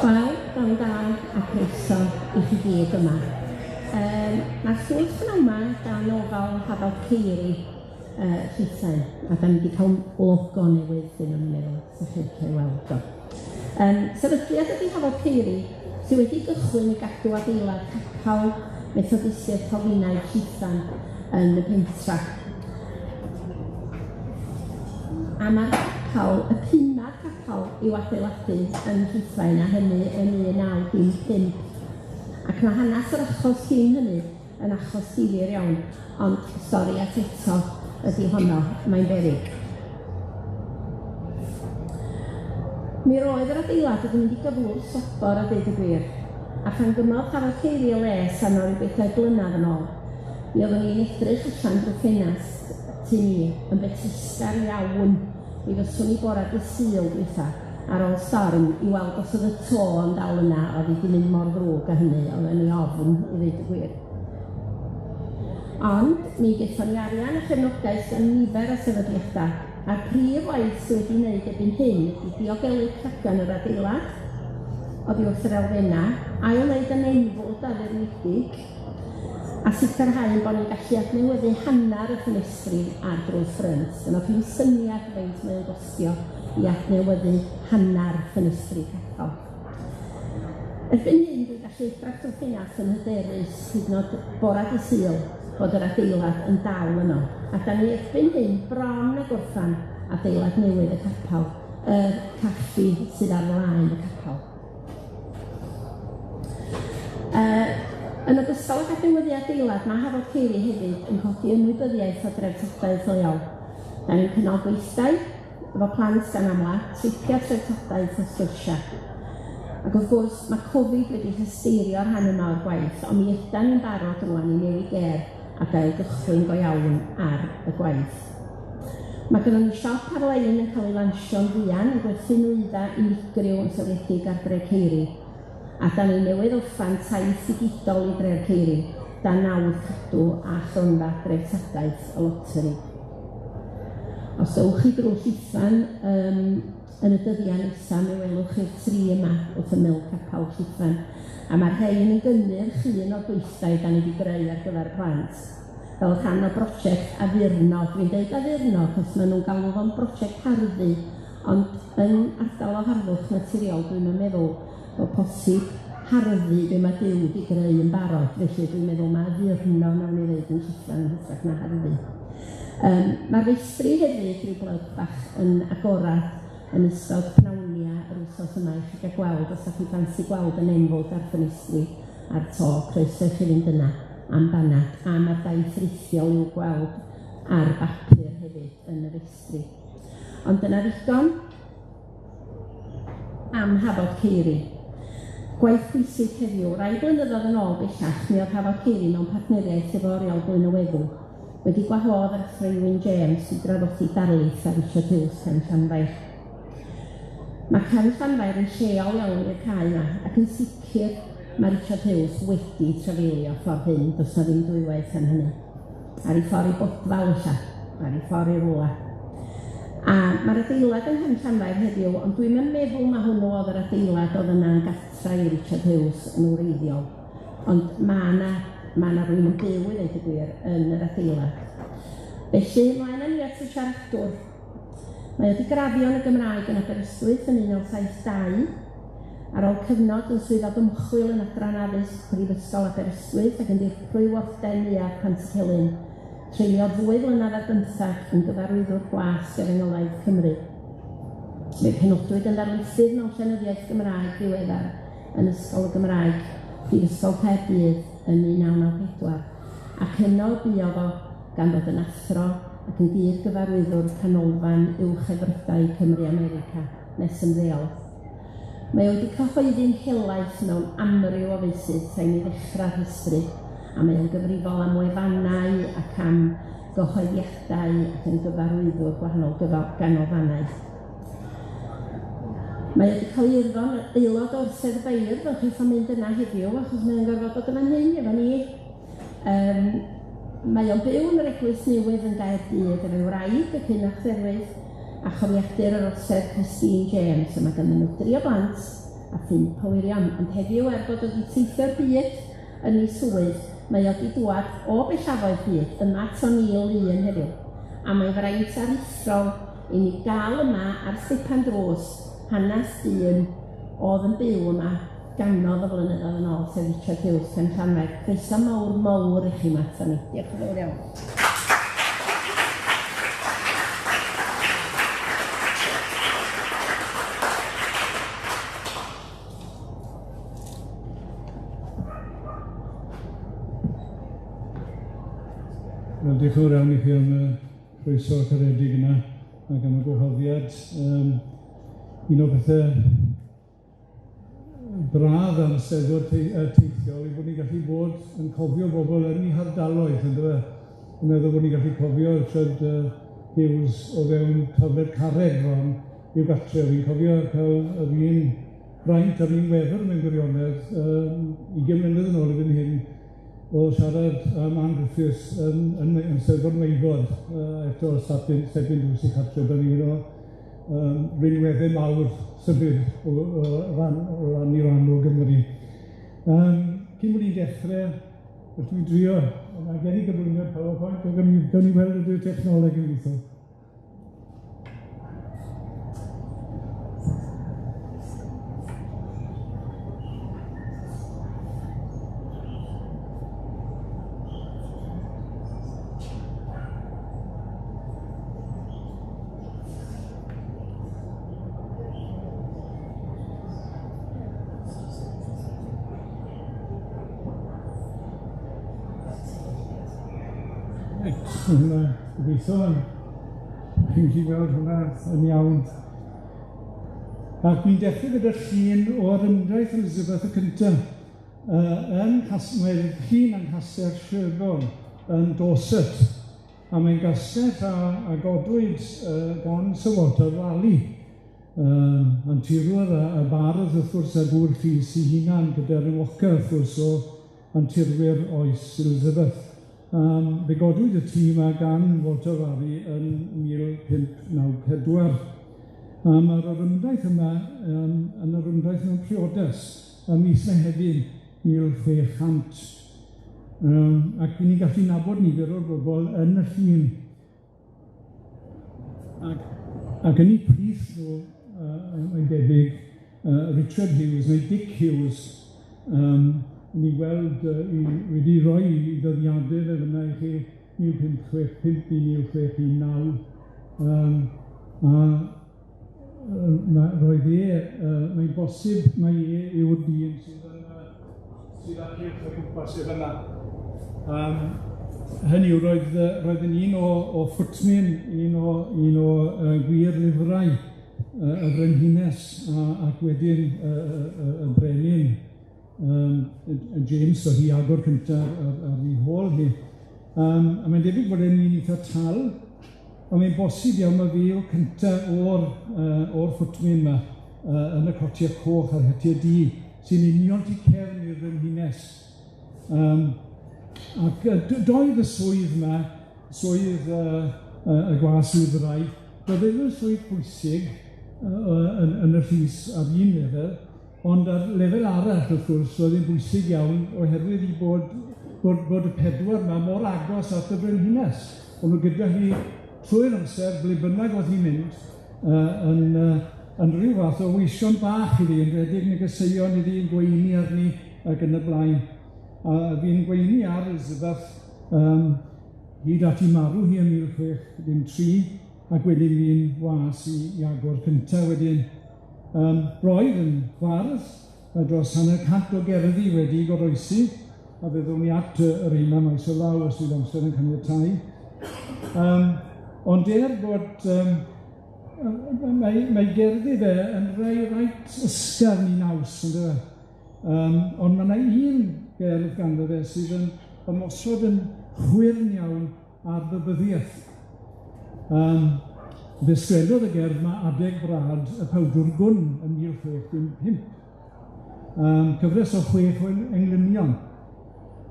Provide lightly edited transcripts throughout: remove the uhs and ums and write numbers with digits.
Wel, pnawn da a croeso i chi gyd yma. Yym, ma'r sgwrs pnawn 'ma dan ofal Hafod Ceiri yy Lluthen, a 'dan ni 'di ca'l logo newydd dwi'm yn meddwl 'sa chi'n licio 'i weld o. Yym, sefydliad ydi Hafod Ceiri sy wedi gychwyn i gadw adeilad capal Methodistiaid Calfinaidd Llithfaen yn y pentra. A ma'r capal, y pumad capal i'w adeiladu yn Rhufain, a hynny yn 1915. Ac ma' hanas yr achos cyn hynny yn achos difyr iawn, ond stori at eto ydi honno, mae'n beryg. Mi roedd yr adeilad wedi mynd i gyflwr sobor a deud y gwir, a phan gymodd Hafod Ceiri y les arno ryw bedair blynadd yn ôl, mi oeddwn i'n edrych allan drwy ffenast tŷ ni yn betrusgar iawn. Mi fyswn i bora dy' Sul dwytha ar ôl storm i weld os o'dd y to yn dal yna, o'dd 'i 'di mynd mor ddrwg â hynny, oedden ni ofn i ddeud y gwir. Ond mi gethon ni arian a chefnogaeth gan nifer o sefydliada, a'r prif waith sy wedi wneud erbyn hyn ydi diogelu cragen yr adeilad oddi wrth yr elfenna, ail wneud y nenfwd addurniedig, a sicrhau ein bod ni'n gallu adnewyddu hannar y ffenestri a'r drws ffrynt. Gynnoch chi'm syniad faint mae o'n gostio i adnewyddu hannar ffenestri capal. Erbyn hyn dwi'n gallu edrach drwy ffenast yn hyderus hyd yn o'd bora dy' Sul bod yr adeilad yn dal yno. A 'dan ni erbyn hyn bron a gorffan adeilad newydd y capal, y caffi sydd ar flaen y capal. Yy yn ogystal ag adnewyddu adeilad, ma' Hafod Ceiri hefyd yn codi ymwybyddiaeth o dreftadaeth leol. 'Dan ni'n cynnal gweithdai efo plant gan amla, tripia treftadaeth a sgyrsia. Ac wrth gwrs, ma' Covid wedi llesteirio'r rhan yma o'r gwaith, on' mi ydan ni'n barod rŵan i newid gêr ac ail gychwyn go iawn ar y gwaith. Ma' gynnon ni siop ar-lein yn ca'l ei lansio'n fuan yn gwerthu nwyddau unigryw yn seiliedig ar Dre Ceiri, a 'dan ni newydd orffan taith ddigidol i Dre'r Ceiri, dan nawdd Cadw a Chronfa Dreftadaeth y Loteri. Os ewch chi drw Llithfaen yym yn y dyddiau nesa, mi welwch chi'r tri yma wrth ymyl Capal Llithfaen, a ma'r rhein yn gynnyrch un o'r gweithdai 'dan ni 'di greu ar gyfer y plant. fel rhan o brosiect addurno. Dwi'n deud addurno achos ma' nw'n galw fo'n brosiect harddu, ond yn ardal o harddwch naturiol dwi'm yn meddwl bod posib harddu be' ma' Duw 'di greu yn barod, felly dwi'n meddwl ma' addurno nawn ni ddeud yn Llithfaen yn hytrach na harddu. Yym ma'r feistri hefyd, ryw blug bach yn agorad yn ystod pnawnia yr wsos yma i chi ga'l gweld os 'dach chi ffansi gweld y nenfwd a'r ffenestri a'r to, croeso i chi fynd yna. am banad, a ma'r daith rithiol i'w gweld ar bapur hefyd yn y festri. Ond dyna ddigon am Hafod Ceiri. Gwaith pwysig heddiw, rai blynyddoedd yn ôl bellach, mi o'dd Hafod Ceiri mewn partneriaeth efo Oriel Glyn-y-Weddw wedi gwahodd yr Athro Iwyn James i draddodi darlith ar Richard Huws Cefn Llanfair. Ma' Cefn Llanfair yn lleol iawn i'r cae 'ma, ac yn sicir Ma' Richard Huws wedi trafeilio ffordd hyn, do's 'na ddim dwywaith am hynny. Ar 'i ffor i Bodfal ella, ar 'i ffor i rwla. A ma'r adeilad yng Nghefn Llanfair heddiw, ond dwi'm yn meddwl ma' hwnnw o'dd yr adeilad o'dd yna yn gartra i Richard Huws yn wreiddiol. Ond ma' 'na ma' 'na rywun yn byw i ddeud y gwir yn yr adeilad. Felly, mlaen â ni at y siaradwr. Mae o 'di graddio yn y Gymraeg yn Aberystwyth yn 1972, Ar ôl cyfnod yn swyddog ymchwil yn Adran Addysg Prifysgol Aberystwyth ac yn ddirprwy warden Neuadd Pantycelyn, treuliodd ddwy flynedd ar bymtheg yn gyfarwyddwr Gwasg Efengylaidd Cymru. Fe'i penodwyd yn ddarlithydd mewn llenyddiaeth Gymraeg ddiweddar yn Ysgol y Gymraeg, Prifysgol Caerdydd yn 1994, ac yno buodd o gan ddod yn athro ac yn gyd-gyfarwyddwr Canolfan Uwchefrydau Cymru America nes ymddeol. Mae o wedi cyhoeddi'n helaeth mewn amryw o feysydd, rhaid mi ddechrau rhestru, a mae o'n gyfrifol am wefannau ac am gyhoeddiadau ac yn gyfarwyddwr gwahanol ganolfannau. Mae o wedi cael ei urddo'n aelod o'r Sedd Beirdd, fel chi'n mynd yna heddiw, achos mae o'n gorfod bod yn fan hyn efo ni. Yym, mae o'n byw yn yr Eglwys Newydd yn Gaerdydd efo'i wraig, y cyn-archdderwydd, a chofiadur yr Orsedd Christine James, a mae ganddyn nhw dri o blant, a phump o wyrion, ond heddiw er bod o 'di teithio'r byd yn ei swydd, mae o 'di dŵad o bellafoedd byd yma ato ni o lun heddiw, a mae'n fraint aruthrol i ni ga'l yma ar stepan drws hanes dyn o'dd yn byw yma gannoedd o flynyddoedd yn ôl, sef Richard Hughes Penllanfair. Croeso mawr, mawr i chi 'ma ato ni. Diolch yn fawr iawn. Wel, diolch yn fawr iawn i chi am y croeso caredig yna ac am y gwahoddiad. Yym un o'r pethe braf am Steddfod teithiol yw bod ni'n gallu bod yn cofio bobl yn 'u hardaloedd yndyfe? Dwi'n meddwl bod ni'n gallu cofio Richard Hughes o fewn tafled carreg bron i'w gartre. Fi'n cofio cael yr un braint a'r un wefr mewn gwirionedd ugian mlynedd yn ôl erbyn hyn o siarad am Ann Griffiths yn yn yn Steddfod Meifod eto stadin stepyn drws ei chartre, 'dan un o rinweddau mawr symud o ran o ran i ran o Gymru. Cyn bod ni'n dechre, felly fi'n drio, ma' gen i gyflwyniad PowerPoint, a gawn ni gawn ni weld ydi'r technoleg yn gweitho. Reit, ma' hwnna gobeithio yn chi'n gallu gweld hwnna yn iawn. Ac wi'n dechre gyda llun o'r ymdrech Elizabeth y cynta yy yn mae'r llun yng Nghastell Sherborne yn Dorset. A mae'n gastell a a godwyd gan Sir Walter Raleigh, anturwr a a bardd wrth gwrs a gŵr llys 'i hunan gyda ryw oce wrth gwrs o anturwyr oes Elizabeth. Fe godwyd y tŷ 'ma gan Walter Raleigh yn 1594. A ma'r orymdaith yma yn orymdaith mewn priodas ym mis Mehefin 1600. Ac 'yn ni'n gallu nabod nifer o'r bobol yn y llun. Ac ac yn 'u plith nw, mae'n debyg, Richard Hughes neu Dic Hughes, ni'n gweld i wedi roi 'i ddyddiadur fe fyn 'na i chi, 1565 i 1619, a roedd e, mae'n bosib mai e yw'r dyn sydd yn sydd â'r cylch o gwmpas e fyna. Hynny yw, roedd roedd yn un o o footmen, un o un o gwir lyfrau y frenhines a ac wedyn y brenin James o'dd hi agor cynta ar ar 'i hôl hi. A mae'n debyg bod e'n un itha tal, a mae'n bosib iawn ma' fe yw'r cynta o'r o'r footmen 'ma yn y cotie coch a'r hetie du, sy'n union tu cefn i'r frenhines. Ac doedd y swydd 'ma, swydd y gwas Lifrai, doedd e ddim yn swydd bwysig yn yn y llys ar un lefel, Ond ar lefel arall, wrth gwrs, roedd hi'n bwysig iawn oherwydd 'i bod bod bod y pedwar 'ma mor agos at y frenhines. O'n nw gyda hi trwy'r amser, ble bynnag o'dd hi'n mynd, yn yn ryw fath o weision bach iddi, yn rhedeg negeseuon iddi, yn gweini arni ac yn y blaen. A fu'n gweini ar Elizabeth yym hyd at 'i marw hi yn 1603, ac wedyn fu'n was i Iagor cynta wedyn. Roedd yn fardd, mae dros hanner cant o gerddi wedi goroesi, a fe ddown ni at y reina maes o law os fydd amser yn caniatáu. Ond er bod mae mae gerddi fe yn rhai reit ysgafn 'u naws yndyfe? Ond ma' 'na un gerdd ganddo fe sydd yn ymosod yn chwyrn iawn ar ddybyddiaeth. Fe sgwennodd y gerdd 'ma adeg brad y powdwr gwn yn 1615. Cyfres o chwech o englynion.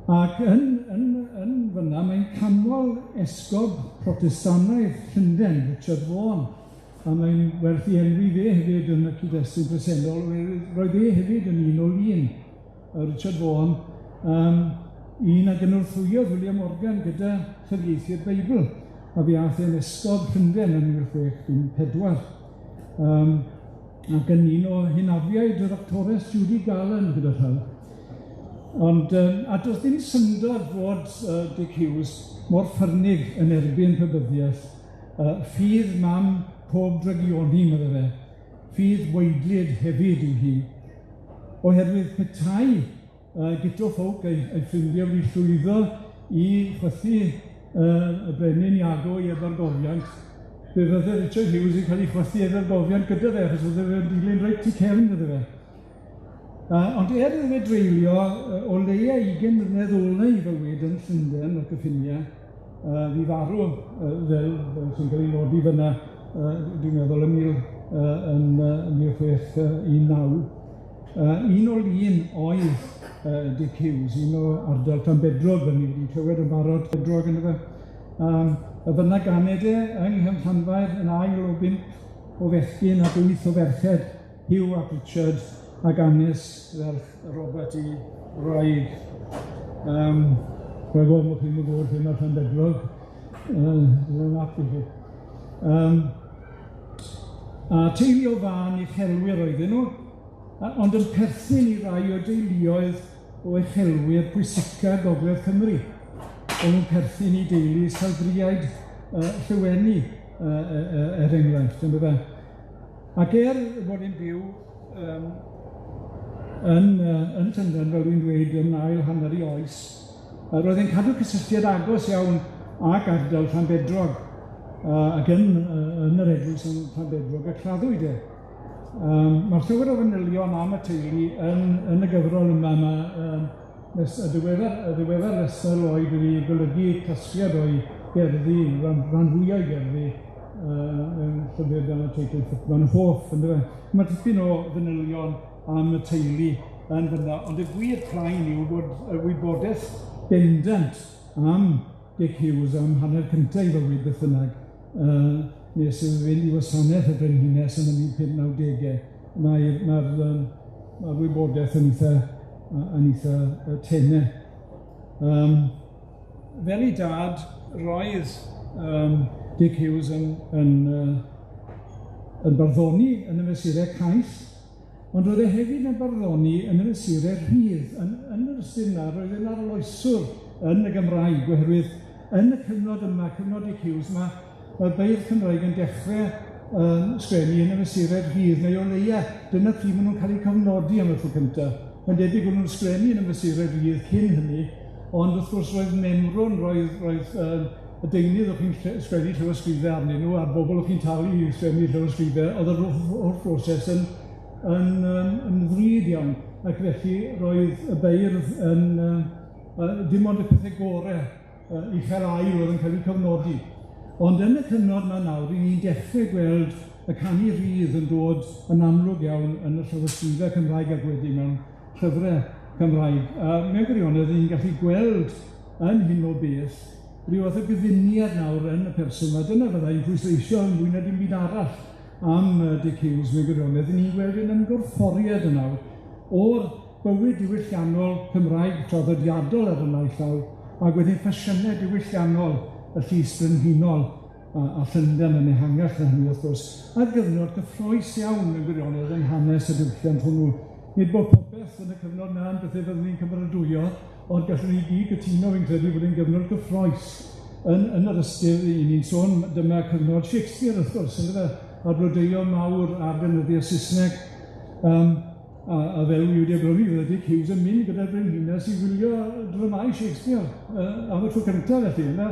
Ac yn yn yn fynna mae'n canmol esgob Protestannaidd Llundain, Richard Vaughan, a mae'n werth i enwi fe hefyd yn y cyd-destun presennol, roedd e hefyd yn un o lun, Richard Vaughan, um, un a gynorthwyodd William Morgan gyda chyfieithu'r Beibl, a fi ath e'n esgob Llundain yn 1614. Um, ac yn un o hynafiaid yr actores Judy Garland gyda llaw. Ond, um, a does dim syndod fod Dick Hughes mor ffyrnig yn erbyn pabyddiaeth. Ffydd mam pob drygioni, medde fe. Ffydd waedlyd hefyd yw hi. Oherwydd petai Guto Ffowc ei, ei ffrindiau wedi llwyddo i chwythu y brenin Iago i ebargofiant, fe fydde Richard Hughes yn cael ei chwythu ebargofiant gyda fe, achos fydde fe'n dilyn reit tu cefn iddo fe. Ond er iddo fe dreulio o leia 20 mlynedd ola 'i fywyd yn Llundain a'r cyffinie, fu farw fel fel sy'n ca'l 'i nodi fynna dwi'n meddwl yn mil yn 1619. Un o lun oedd Dick Hughes, un o ardal Llanbedrog, fel ni wedi clywed yn barod, Bedrog yndyfe? Y fynna ganed e yng Nghefn Llanfair yn ail o bump o fechgyn ac wyth o ferched. Hugh ap Richard ac Agnes ferch Robert E. Wraig. Yym, rhag ofn bo' chi'm yn gwbod lle ma' Llanbedrog, yy map i chi. Yym, a teulu o fân uchelwyr oedden nw, ond yn perthyn i rai o deuluoedd o uchelwyr pwysica Gogledd Cymru. O'n nw'n perthyn i deulu Salfriaid Llyweni, er enghraifft, yndyfe? Ac er bod e'n byw yym yn yy yn Llundain, fel dwi'n dweud, yn ail hanner 'i oes, roedd e'n cadw cysylltiad agos iawn ag ardal Llanbedrog, ac yn yy yn yr eglwys yn Llanbedrog y claddwyd e. Yym ma' llawer o fanylion am y teulu yn yn y gyfrol yma, ma' yym nes y diweddar y ddiweddar Lester Lloyd wedi golygu casgliad o'i gerddi, ran ran fwya o'i gerddi, yy mewn llyfr dan y teitl Ffyddlon Hoff yndyfe? Ma' tipyn o fanylion am y teulu yn fynna, ond y gwir plaen yw bod y wybodeth bendant am Dick Hughes am hanner cynta 'i fywyd beth bynnag, yy nes iddo fynd i wasanaeth y Frenhines yn y 1590e, mae'r ma'r yym ma'r wybodaeth yn itha yy yn itha yy tene. Yym. Fel ei dad, roedd yym Dick Hughes yn yn yy yn barddoni yn y mesurau caeth, ond roedd e hefyd yn barddoni yn y mesurau rhydd. Yn yn yr ystyr 'na, roedd e'n arloeswr yn y Gymraeg, oherwydd yn y cyfnod yma, cyfnod Dick Hughes, ma' ma'r beirdd Cymraeg yn dechre yym sgwennu yn y mesurau rhydd, neu o leia, dyna pryd ma' nw'n ca'l eu cofnodi am y tro cynta. Mae'n debyg bod nw'n sgwennu yn y mesurau rhydd cyn hynny, Ond wrth gwrs roedd memrwn, roedd roedd yym y deunydd o'ch chi'n sgwennu llawysgrife arnyn nhw a'r bobl o'ch chi'n talu i sgwennu llawysgrife, oedd yr holl broses yn yn yym yn ddrud iawn, ac felly roedd y beirdd yn yy yy dim ond y pethe gore yy uchel ael oedd yn cael eu cofnodi. Ond yn y cyfnod 'ma nawr, 'yn ni'n dechre gweld y canu rhydd yn dod yn amlwg iawn yn y llawysgrife Cymraeg ag wedyn mewn llyfre Cymraeg, a mewn gwirionedd, ni'n gallu gweld yn hyn o beth ryw fath o gyfuniad nawr yn y person 'ma. Dyna fydda i'n pwysleisio yn fwy na dim byd arall am Dick Hughes mewn gwirionedd, 'yn ni'n gweld un ymgorfforiad yn nawr o'r bywyd diwylliannol Cymraeg traddodiadol ar y naill llaw, ac wedyn ffasiyne diwylliannol y Llys Brenhinol a a Llundain yn ehangach na hynny wrth gwrs, ar gyfnod cyffrous iawn mewn gwirionedd yn hanes y diwylliant hwnnw. Nid bod popeth yn y cyfnod 'na yn bethe fyddwn ni'n cymeradwyo, ond gallwn ni gyd gytuno fi'n credu bod e'n gyfnod gyffrous yn yn yr ystyr 'yn ni'n sôn, dyma cyfnod Shakespeare wrth gwrs yndyfe, a'r blodeuo mawr ar defnyddio Saesneg, yym a a fel wi wedi awgrymu fydde Dick Hughes yn mynd gyda'r brenhines i wylio dramâu Shakespeare yy am y tro cynta felly ynde?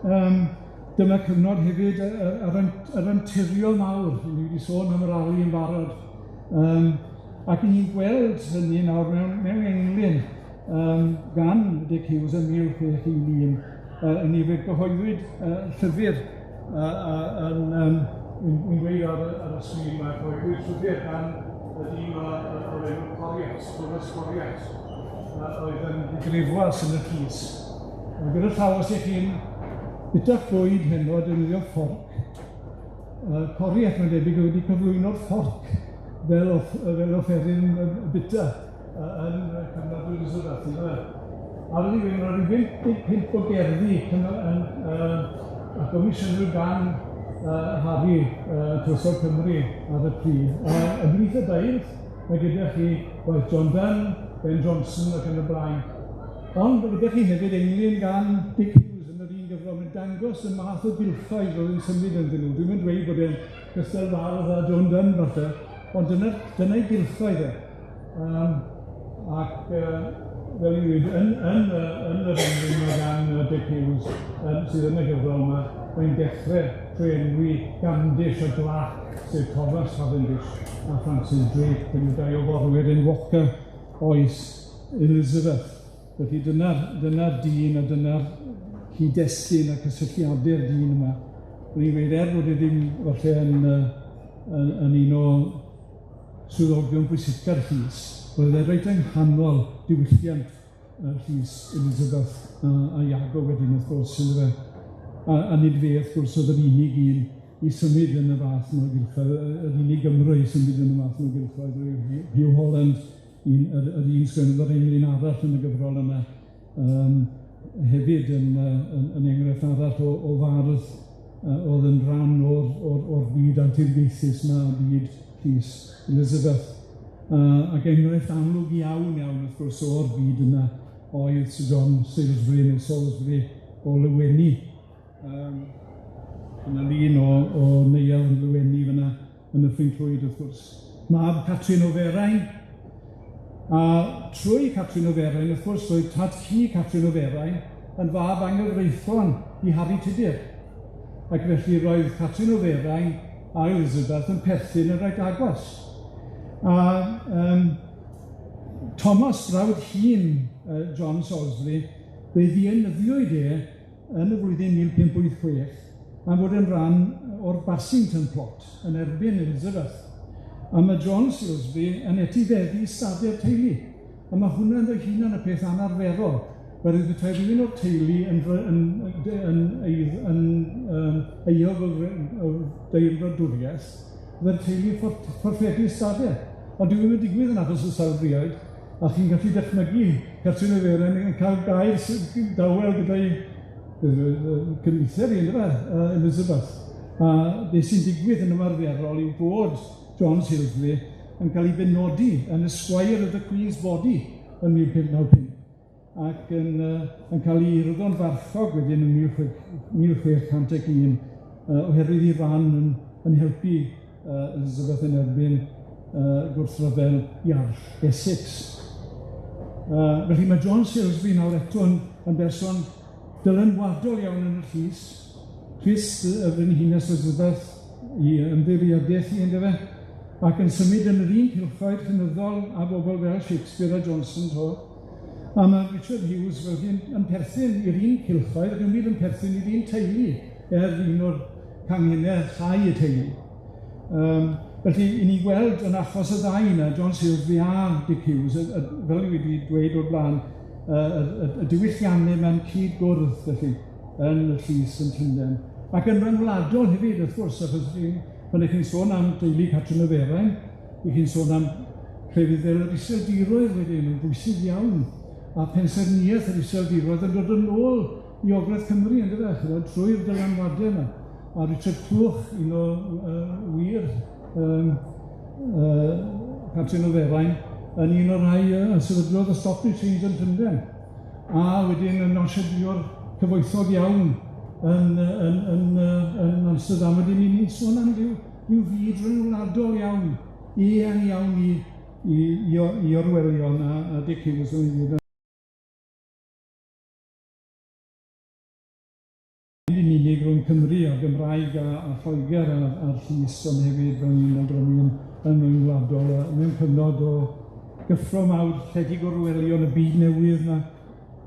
Yym dyma cyfnod hefyd yy yy yr yr anturio mawr, ni wedi sôn am y rali yn barod, yym ac 'yn ni'n gweld hynny nawr mewn mewn englyn yym gan Dick Hughes yn 1611, yy yn 'i fe gyhoeddwyd yy llyfr yy yy yn yym wi'n wi'n gweud ar y ar y sgrin 'ma, cyhoeddwyd llyfr gan y dyn 'ma yy o'r enw Coriat, Thomas Coriat, yy oedd yn ddigrifwas yn y llys. Ond gyda llaw os 'ych chi'n bwyta'ch bwyd heno, defnyddio fforc. Coriath, mae'n debyg, oedd wedi cyflwyno'r fforc fel off- fel offeryn bita yn y cyfnod Elizabeth, yndyfe? A fel fi'n gweud, ma' ryw 55 o gerddi yn a gomisiynwyd gan Harry Tywysog Cymru ar y pryd, a ymhlith y beirdd, mae gyda chi waith John Donne, Ben Jonson ac yn y blaen. Ond ma' gyda chi hefyd englyn gan Dic Hughes yn yr un gyfrol, mae'n dangos y math o gylchoedd roedd yn symud ynddyn nhw. Dwi'm yn dweud bod e'n gystal fardd â John Donne falle, ond dyna dyna'i gylchoedd e. Yym ac fel fi'n gweud, yn yn y yn yr englyn 'ma gan Dic Hughes yym sydd yn y gyfrol 'ma, mae'n dechre trwy enwi Gandish a Glak, sef Thomas Cavendish a Francis Drake, hynny yw dau o forwyr enwoca oes Elizabeth. Felly dyna'r dyna'r dyn a dyna'r cyd-destun a cysylltiade'r dyn yma. Rwy'n gweud er bod e ddim falle yn yy yn yn un o swyddogion pwysica'r llys, roedd e reit yng nghanol diwylliant y llys Elizabeth a a Iago wedyn wrth gwrs yndyfe. A nid fe wrth gwrs oedd yr unig un i symud yn y fath 'na o gylchoedd, yr unig Gymro i symud yn y fath 'na o gylchoedd yw Hugh Holland, un yr yr un sgwennodd yr englyn arall yn y gyfrol yna, yym hefyd yn yy yn yn enghraifft arall o o fardd o'dd yn rhan o'r o'r o'r byd anturiaethus 'ma, byd Llys Elizabeth. Ac enghraifft amlwg iawn iawn wrth gwrs o'r byd yna oedd Sir John Salesbury neu Salisbury o Lyweni. Dyna lun o o neuadd yn Llyweni fyna yn Nyffryn Clwyd wrth gwrs. Mab Catrin o Ferain, a trwy Catrin o Ferain wrth gwrs roedd tad cu Catrin o Ferain yn fab anghyfreithlon i Harri Tudur. Ac felly roedd Catrin o Ferain a Elizabeth yn perthyn yn reit agos. A yym Thomas brawd hŷn John Salisbury, fe ddienyddiwyd e yn y flwyddyn 1586 am fod yn rhan o'r Bassington Plot yn erbyn Elizabeth. A ma' John Silsby yn etifeddu stadau'r teulu, a ma' hwnna ynddo'i hunan y peth anarferol, oherwydd petai rywun o'r teulu yn yn yn yn yym euog o o deyrnfradwriaeth, fydde'r teulu fforffedu stade, ond dyw e ddim yn digwydd yn achos y Salisburyaid. A chi'n gallu dychmygu Catrin O'Fearen yn cael gair dawel gyda'i cyfnither hi yndyfe, Elizabeth. A beth sy'n digwydd yn ymarferol yw bod John Silsby yn cael ei benodi yn Esquire of the Queen's Body yn 1595 ac yn yn cael ei urddo'n farchog wedyn yn 1601 oherwydd 'i ran yn yn helpu Elizabeth yn erbyn gwrthryfel Iarll Essex. Felly ma' John Silsby nawr eto yn yn berson dylanwadol iawn yn y llys, llys y Frenhines Elizabeth 'i ymddiriedeth hi yndyfe, ac yn symud yn yr un cylchoedd llenyddol â bobol fel Shakespeare a Johnson 'to. A ma' Richard Hughes fel hyn yn perthyn i'r un cylchoedd ac yn wir yn perthyn i'r un teulu, er un o'r canghennau llai y teulu. Felly, 'yn ni'n gweld yn achos y ddau yna, John Silsby a Dick Hughes, fel fi wedi dweud o'r blaen, y y diwylliannau 'ma'n cyd-gwrdd, felly, yn y llys yn Llundain. Ac yn ryngwladol hefyd, wrth gwrs, achos chi'n, pan 'ych chi'n sôn am deulu Catrin o Ferain, 'ych chi'n sôn am llefydd fel yr Iseldiroedd wedyn, yn bwysig iawn, a pensaernïaeth yr Iseldiroedd yn dod yn ôl i Ogledd Cymru, yndyfe, ch'mod, trwy'r dylanwade yma. A Richard Clwch, un o wir Catrin o Ferain, yn un o'r rhai a sefydlodd y Stock Exchange yn Llundain, a wedyn yn nonsiediwr cyfoethog iawn yn yn yn yn Amsterdam. Wedyn ni'n ni'n sôn am ryw ryw fyd ryngwladol iawn, eang iawn i i i o- i orwelion a a Dic Hughes yn Nid yn unig rhwng Cymru a'r Gymraeg a a Lloegr a'r a'r llys, ond hefyd fel ni'n awgrymu yn yn ryngwladol a mewn cyfnod o gyffro mawr, lledu gorwelion y byd newydd 'ma,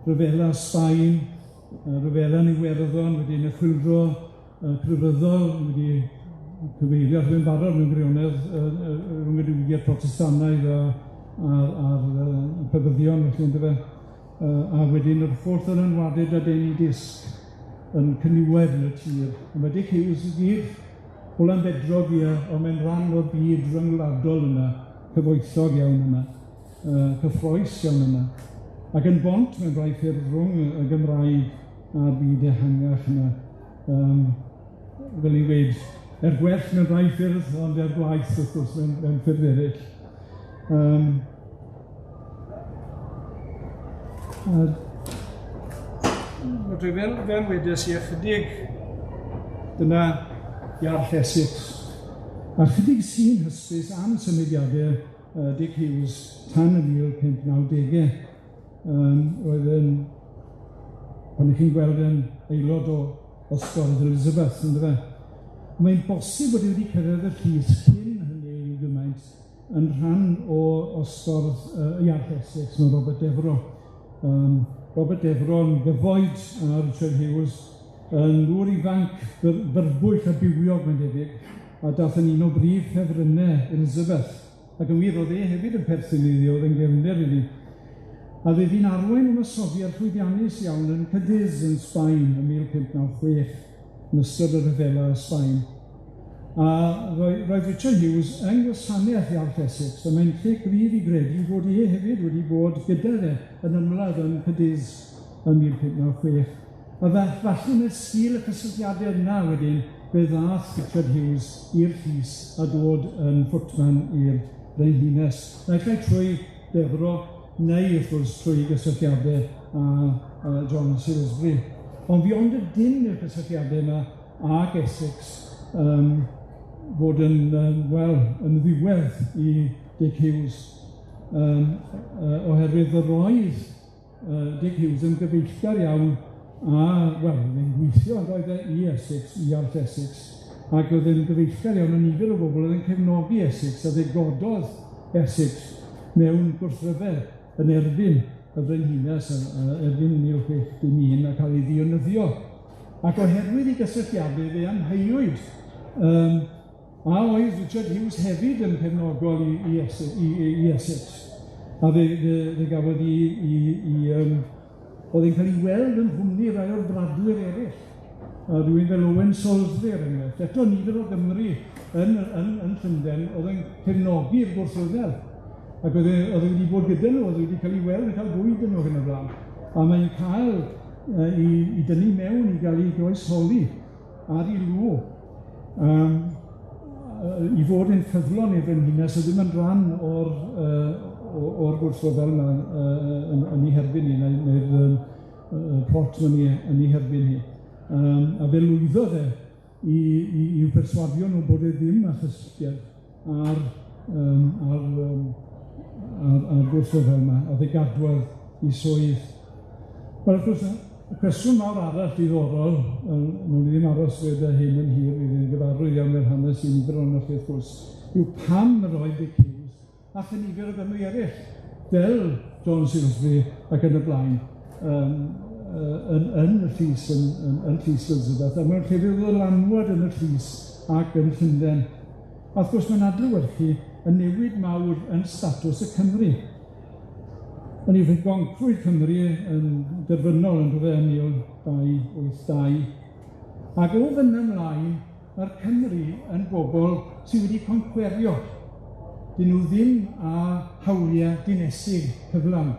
rhyfela Sbaen, rhyfela yn Iwerddon, wedyn y chwyldro crefyddol wedi cyfeirio ato fe'n barod mewn gwirionedd rhwng y diwygiad Protestannaidd a a'r a'r yy Pabyddion felly yndyfe? A wedyn yr holl ddylanwade dadeni disg yn cyniwed yn y tir. A ma' Dic Hughes i gyd O Lanbedrog ia, on' mae'n rhan o'r byd ryngwladol yna, cyfoethog iawn yna, yy cyffrous iawn yna, ac yn bont mewn rhai ffyrdd rhwng y Gymraeg a'r byd ehangach yna, yym fel i'n gweud, er gwell mewn rhai ffyrdd, ond er gwaeth wrth gwrs mewn ffyrdd eraill. Yym. A fel wedes i ychydig, dyna Iarll Essex, a chydig sy'n hysbys am symudiade Dic Hughes tan y 1590e, roedd yn, pan 'ych chi'n gweld yn aelod o Osgordd Elizabeth, yndyfe? Mae'n bosib bod e wedi cyrraedd y llys cyn hynny ryw gymaint yn rhan o osgordd Iarll Essex, mae Robert Devereux. Robert Devereux yn gyfoed â Richard Hughes, yn ŵr ifanc fyrbwyll a bywiog, mae'n debyg, a dath yn un o brif ffefrynnau Elizabeth. Ac yn wir, o'dd e hefyd yn perthyn iddi, o'dd e'n gefnder iddi. A fe fu'n arwain ymosodiad llwyddiannus iawn yn Cadiz yn Sbaen ym 1596, yn ystod y rhyfela y Sbaen. A roedd Richard Hughes yng ngwasanaeth Iarll Essex, a mae'n lle gryf i gredu fod e hefyd wedi bod gyda fe yn ymladd yn Cadiz ym 1596. A falle yn sgil y cysylltiadau yna wedyn, fe ddath Richard Hughes i'r llys a dod yn footman i'r frenhines. Naill ai trwy Devereux neu wrth gwrs trwy gysylltiadau â John Salisbury. Ond fi ond y dim i'r cysylltiadau yma ag Essex fod yn, wel, yn ddiwedd i Dic Hughes, oherwydd yr oedd Dic Hughes yn gyfeillgar iawn a, wel, oedd e'n gweithio yn doedd e i Essex, i Iarll Essex, ac oedd e'n gyfeillgar iawn â nifer o bobl oedd yn cefnogi Essex, a fe gododd Essex mewn gwrthryfel yn erbyn y frenhines erbyn 1661 a cael ei ddienyddio. Ac oherwydd 'i gysylltiade fe amheuwyd a oedd Richard Hughes hefyd yn cefnogol i Essex, i Essex. A fe fe fe gafodd 'i 'i 'i o'dd e'n cael 'i weld yn nghwmni rai o'r bradwyr eryll, a rywun fel Owen Salisbury er enghraifft, eto nifer o Gymry yn Llundain o'dd yn cefnogi'r gwrthryfel, ac o'dd e wedi bod gyda nw, o'dd e wedi cael 'i weld yn cael bwyd 'da nw ac yn y blaen, a mae'n cael 'i dynnu mewn i ga'l 'i groesholi ar 'i lw, i fod yn ffyddlon i'r frenhines, a ddim yn rhan o'r o'r gwrthryfel yma yn 'i herbyn hi, neu'r plot yn 'i herbyn hi. A fe lwyddodd e i'w perswadio nhw bod e ddim â chysylltiad â'r a'r gwrthryfel yma, a fe gadwodd 'i swydd. Wel, wrth gwrs, y cwestiwn mawr arall diddorol, wnawn ni ddim aros gyda hyn yn hir, fydd yn gyfarwydd iawn i'r hanes i nifer ohonoch chi wrth gwrs, yw pam yr oedd Dic Hughes a chynifer o Gymry eraill, fel John Salisbury ac yn y blaen, yn y llys, yn llys Elizabeth, a mewn llefydd o ddylanwad yn y llys ac yn Llundain. A wrth gwrs, mae'n adlewyrchu y newid mawr yn statws y Cymry. Hynny yw, fe goncrwyd Cymru yn derfynol yn rhywle yn 1282, ac o fyna ymlaen, mae'r Cymry yn bobl sydd wedi concwerio. Dyn nhw ddim â hawliau dinesig cyflawn.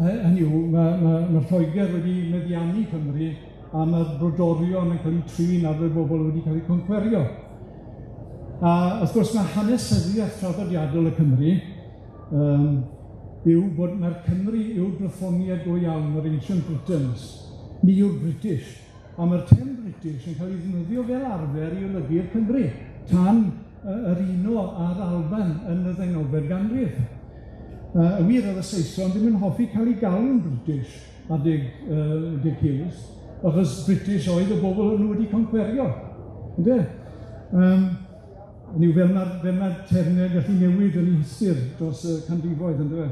Hynny yw, ma' Lloegr wedi meddiannu Cymru a ma'r brodorion yn cael eu trin ar fel bobl wedi cael eu concwerio. A wrth gwrs ma' hanesyddiaeth traddodiadol y Cymry yw bod ma'r Cymry yw'r Brythoniaid go iawn, yr Ancient Britons, ni yw'r British, a ma'r term British yn cael ei ddefnyddio fel arfer i olygu'r Cymry, tan yr uno â'r Alban yn y ddeunawfed ganrif. Y wir oedd y Saeson ddim yn hoffi cael eu galw'n British adeg Dic Hughes, achos British oedd y bobl o'n nhw wedi concwerio, ynde? Hynny yw, fel ma'r termau'n gallu newid yn 'u hystyr dros y canrifoedd, yndyfe?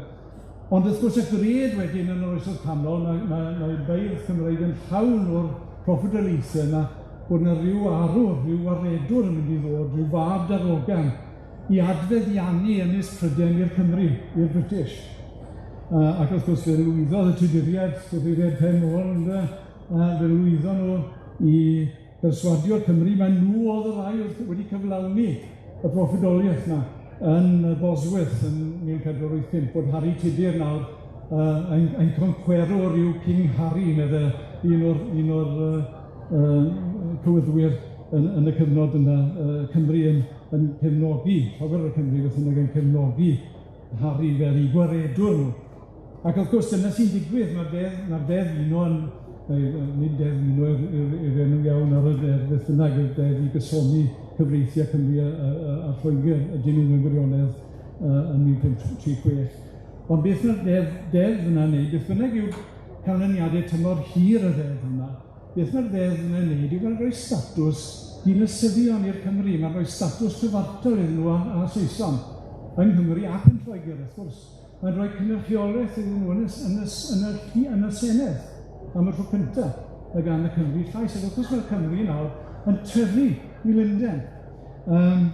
Ond wrth gwrs y gred wedyn yn yr Oesoedd Canol, mae beirdd Cymreig yn llawn o'r proffwydoliaethe yna, bod 'na ryw arwr, ryw waredwr yn mynd i ddod, ryw fab darogan, i adfeddiannu Ynys Prydain i'r Cymry, i'r British. Ac wrth gwrs fe lwyddodd y Tuduriaid, Tuduriaid pen ôl, ynde? Fe lwyddon nhw i berswadio'r Cymry, ma' nw o'dd y rai o'dd wedi cyflawni y broffwydoliaeth 'na yn Bosworth yn 1485, bod Harri Tudur nawr yy ein ein concwerwr yw King Harry, medde un o'r un o'r yy yy cywyddwyr yn yn y cyfnod yna, Cymru yn yn cefnogi, llawer o'r Cymry beth bynnag yn cefnogi Harri fel 'u gwaredwr nw. Ac wrth gwrs, dyna sy'n digwydd, ma'r dedd, ma'r deddf uno yn, neu yy nid deddf uno yw'r yw'r yw'r enw iawn ar y ddeddf beth bynnag, yw'r deddf i gysoni cyfreithiau Cymru a a a a Lloegr ydyn nhw mewn gwirionedd yy yn 1536. Ond beth ma'r deddf deddf yna'n neud, beth bynnag yw canlyniade tymor hir y ddeddf yma, beth ma'r ddeddf yna'n neud yw ma'n rhoi statws dinasyddion i'r Cymry, ma'n rhoi statws cyfartal iddyn nhw a a Saeson yng Nghymru ac yn Lloegr, wrth gwrs. Mae'n rhoi cynrychiolaeth iddyn nhw yn y s- yn y s- yn y llu- yn y Senedd am y tro cynta, mae gan y Cymry llais, ac wrth gwrs mae'r Cymry nawr yn tyfu i Lunden, yym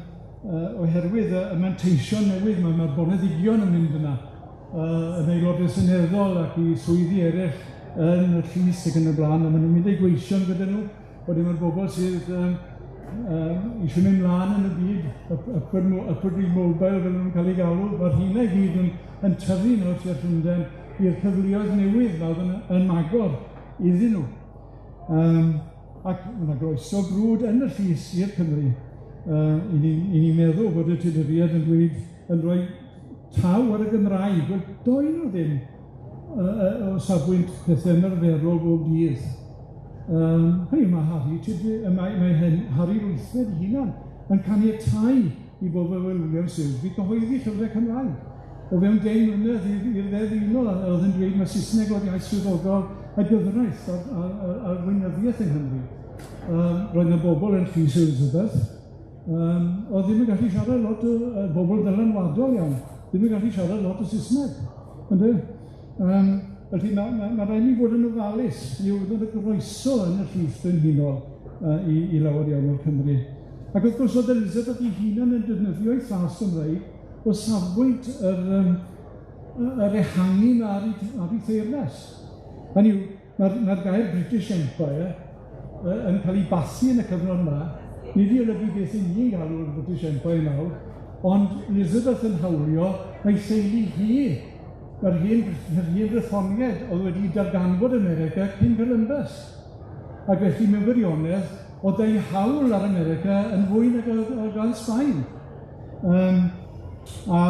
yy oherwydd y y manteision newydd, ma' ma'r boneddigion yn mynd yna, yy yn aelodau seneddol ac i swyddi eryll yn y llys ac yn y bla'n, a ma' nw'n mynd â'u gweision gyda nw, wedyn ma'r bobol sydd yym yym isio mynd mlan yn y byd, up upward mo- upwardly mobile fel ma' nw'n ca'l 'u galw, ma'r rheina i gyd yn yn tyfu nawr tua Llundain i'r cyfleoedd newydd 'ma o'dd yn yn agor iddyn nw. Yym ac ma' 'na groeso brwd yn y llys i'r Cymry. Yy 'yn ni'n 'yn ni'n meddwl bod y Tuduriaid yn dweud yn rhoi taw ar y Gymraeg, wel doen nw ddim yy yy o safbwynt pethe ymarferol bob dydd. Hynny yw, ma' Harri Tudur, yy mae mae hen Harri'r Wythfed 'i hunan yn caniatáu i bobl fel William Salesbury gyhoeddi llyfre Cymraeg. O fewn 10 mlynedd i'r i'r ddeddf uno, a o'dd yn dweud ma' Saesneg oedd iaith swyddogol y gyfraith a'r a'r a'r a'r weinyddiaeth yng Nghymru. Roedd 'na bobl yn Llys Elizabeth yym o'dd ddim yn gallu siarad lot o yy bobl ddylanwadol iawn, ddim yn gallu siarad lot o Saesneg, ynde? Felly ma' ma' ma' raid ni fod yn ofalus, mi oedd y groeso yn y llys brenhinol yy i i lawer iawn o'r Cymry. Ac wrth gwrs o'dd Elizabeth 'i hunan yn defnyddio'i thras Gymreig o safbwynt yr yym yy yr ehangu 'ma ar 'i ar 'i theyrnas. Hynny yw, ma'r ma'r gair British Empire yy yn ca'l 'i bathu yn y cyfnod yma, nid i olygu beth 'yn ni'n galw'r British Empire nawr, ond Elizabeth yn hawlio ei theulu hi, yr hen yr hen Brythonied o'dd wedi darganfod America cyn Columbus. Ac felly mewn gwirionedd, o'dd eu hawl ar America yn fwy nag o'dd o'dd gan Sbaen. Yym a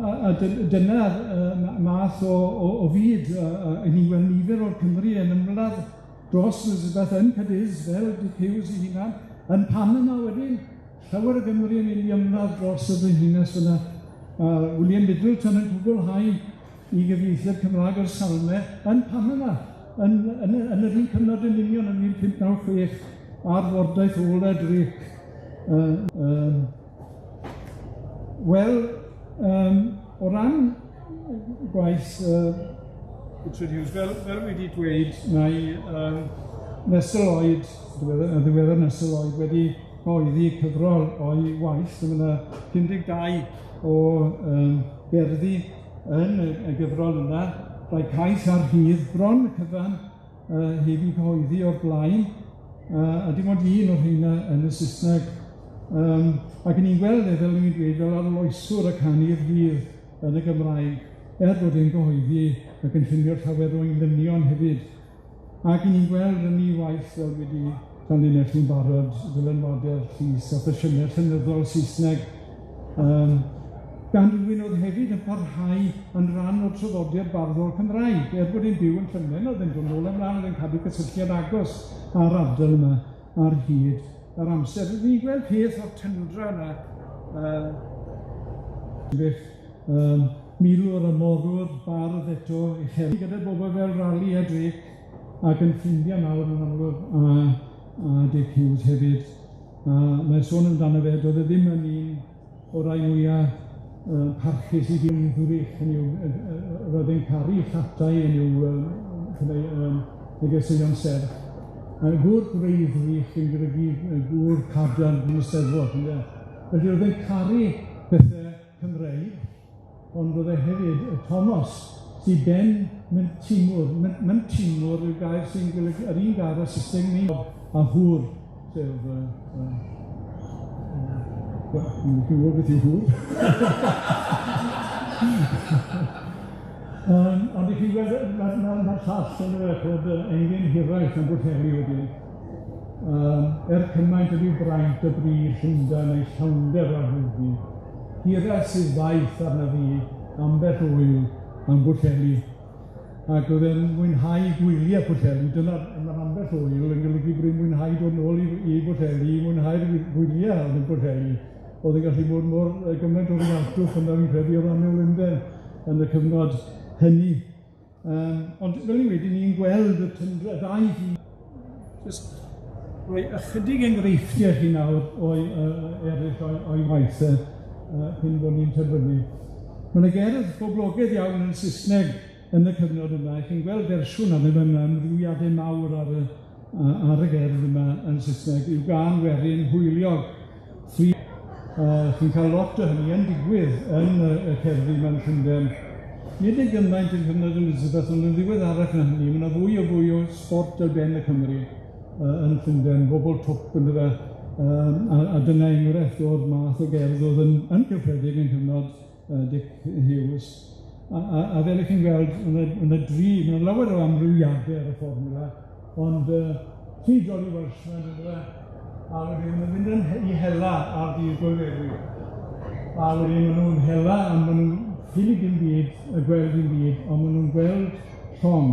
a a dy- dyna'r yy ma- math o o o fyd yy yy 'yn ni'n gweld nifer o'r Cymry yn ymladd dros Elizabeth yn Cadiz, fel Dic Hughes 'i hunan, yn Panama wedyn, llawer o Gymry yn mynd i ymladd dros y frenhines yna, a William Middleton yn cwblhau 'i gyfieithiad Cymraeg o'r Salme yn Panama, yn yn y yn yr un cyfnod yn union yn 1596 ar fordaith ola Drake. Yy yym wel, yym o ran gwaith yy Richard Hughes, fel fel wi 'di dweud, mae yym Nesta Lloyd, diweddar y ddiweddar Nesta Lloyd wedi cyhoeddi cyfrol o'i waith, a ma' 'na 52 o yym gerddi yn y y gyfrol yna, rhai cais ar rhydd bron y cyfan yy heb 'i cyhoeddi o'r blaen, yy a dim ond un o'r rheina yn y Sysneg, yym ac 'yn ni'n gweld e, fel o'n i'n dweud, fel arloeswr y canu rhydd yn y Gymraeg, er bod e'n gyhoeddi ac yn llunio llawer o englynion hefyd. Ac 'yn ni'n gweld yn 'i waith, fel dwi 'di tanlinellu'n barod, ddylanwade'r llys a ffasiynau llenyddol Saesneg, yym gan rywun o'dd hefyd yn parhau yn rhan o'r traddodiad barddol Cymraeg, er bod e'n byw yn Llundain, o'dd e'n dod nôl a mlan, o'dd e'n cadw cysylltiad agos â'r ardal yma ar hyd yr amser. Rydyn ni'n gweld peth o'r tyndra yna yy beth yym milwr a morwr, bardd eto, uchel gyda bobl fel Raleigh a Drake, ac yn ffrindiau mawr yn amlwg a a Dic Hughes hefyd. A mae'n sôn amdano fe, doedd e ddim yn un o'r rai mwya yy parchus i ddyn ddrych, hynny yw, yy yy yy roedd e'n caru llatai, hynny yw, yym cyfei- yym negeseuon serch. A gŵr gwreiddrych yn golygu yy gŵr cadarn yn y Steddfod, ynde? Felly roedd e'n caru pethe Cymreig, ond roedd e hefyd y Thomas sy ben Mentimwr, Men- Mentimwr yw'r gair sy'n golygu yr un gair â Saesneg ni a hŵr. sef wel, dwi'm yn gwybod beth yw hwn. Ond i chi weld, ma'r ma' ma'r llall yn y ch'mod engyn hiraeth yn Bwllheli wedyn. Er cymaint ydyw braint y brif Llundain ei llawnder ar hynny, hiraeth sydd ddaeth arna fi ambell wyl am Bwllheli. Ac o'dd e'n mwynhau gwylie Pwllheli, dyna ma'r ambell wyl yn golygu bod e'n mwynhau dod nôl i i Bwllheli, i mwynhau'r gwylie o'dd yn Bwllheli. O'dd yn gallu bod mor yy gymaint o rialtwch yna fi'n credu o ran y Lundain yn y cyfnod hynny. Ond fel i wedi, ni'n gweld y tyndra, ddau ddyn, jyst rhoi ychydig enghreifftiau chi nawr o'i eraill o'i waith e cyn bod ni'n terfynu. Ma' 'na gerdd boblogaidd iawn yn Sysneg yn y cyfnod yma, chi'n gweld fersiwn arno fe, ma' amrywiade mawr ar y ar y gerdd yma yn Sysneg, yw gân werin hwyliog. Chi'n cael lot o hynny yn digwydd yn y cerddi 'ma'n Llundain. Nid yn gymaint yng nghyfnod Elizabeth, ond yn ddiweddarach na hynny, ma' 'na fwy o fwy o sbort ar ben y Cymry yn Llundain, bobol twp yndyfe, a dyna enghraifft o'r math o gerdd o'dd yn gyffredin yng nghyfnod Dic Hughes. A fel 'ych chi'n gweld, ma' 'na dri, ma' 'na lawer o amrywiade ar y fformwla, ond tri Jolly Welshman yndyfe, a wedyn ma' nw'n mynd yn i hela ar ddydd Gŵyl Ddewi. A wedyn ma' nw'n hela a ma' nw'n ffili dim byd, a gweld dim byd, on' ma' nw'n gweld llong.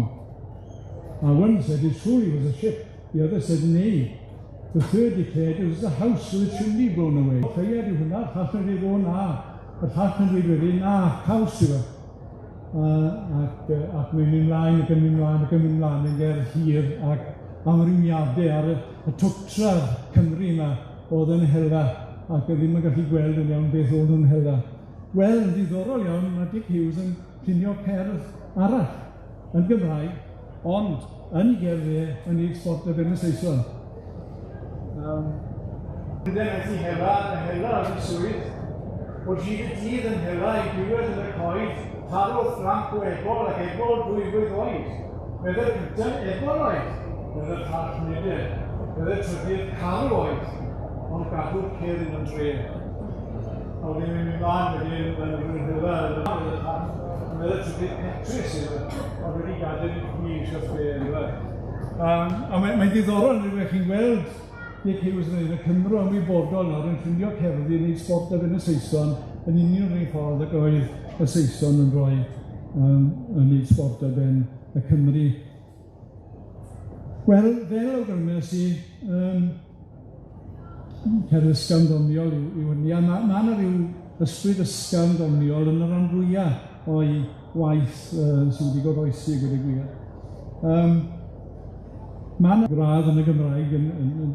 A one said it surely was a ship, the other said nay. The third declared it was a house with a chimney blown away. Lleuad yw hwnna, llall yn dweud o na, y llall yn dweud wedyn na, caws yw e. Ac ac mae'n mynd mlaen ac yn mynd mlaen ac yn mynd mlaen yn gerdd hir ac amrywiade ar y twtra Cymru yma o'dd yn hela ac oedd ddim yn gallu gweld yn iawn beth o'n nw'n hela. Wel, yn ddiddorol iawn, ma' Dic Hughes yn llunio cerdd arall yn Gymraeg, ond yn 'i gerdd e yn ei sbort ar ben y Saeson. Llundain aeth i hela, a hela oedd ei swydd. Oedd hyd y dydd yn hela i diwedd yn y coed, tarodd fflanc o ebol ac ebol dwyflwydd oed. Medde'r cyntaf, ebol oedd, medde'r llall nid e. Medde'r trydydd, carw oedd, ond gadw'r cyrn yn dre. A wedyn mae'n mynd mlaen wedyn, mae'n rhywun hela, medde'r llall, medde'r trydydd, Petrus yw e, ond wedi gadael i chi eisiau lle, yndyfe. A mae'n ddiddorol, yndyfe, chi'n gweld Dic Hughes yn y Cymro ymwybodol nawr yn llunio cerddi yn ei sbort ar ben y Saeson yn union yr un ffordd ag oedd y Saeson yn rhoi yn ei sbort ar ben y Cymry. Wel, fel awgrymes i, cerdd ysgafn ddoniol yw hynny, a ma' 'na ryw ysbryd ysgafn ddoniol yn y ran fwya o'i waith sydd wedi goroesi a gweud y gwir. Ma' 'na gradd yn y Gymraeg yn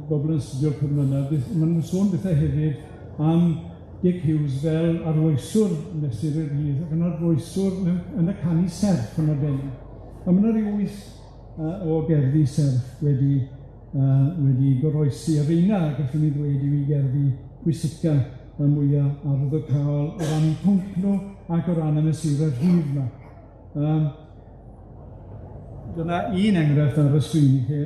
bobl yn astudio'r cyfnod 'na, ma' nw'n sôn bethe hefyd am Dic Hughes fel arloeswr mesur yr rhydd ac yn arloeswr yn y canu serch yn arbennig. A ma' 'na ryw wyth o gerddi serch wedi goroesi, a reina, gallwn ni ddweud, yw 'u gerddi pwysica y mwya arwyddocaol o ran 'u pwnc nw ac o ran y mesurau rhydd 'ma. Dyna un enghraifft ar y sgrin i chi.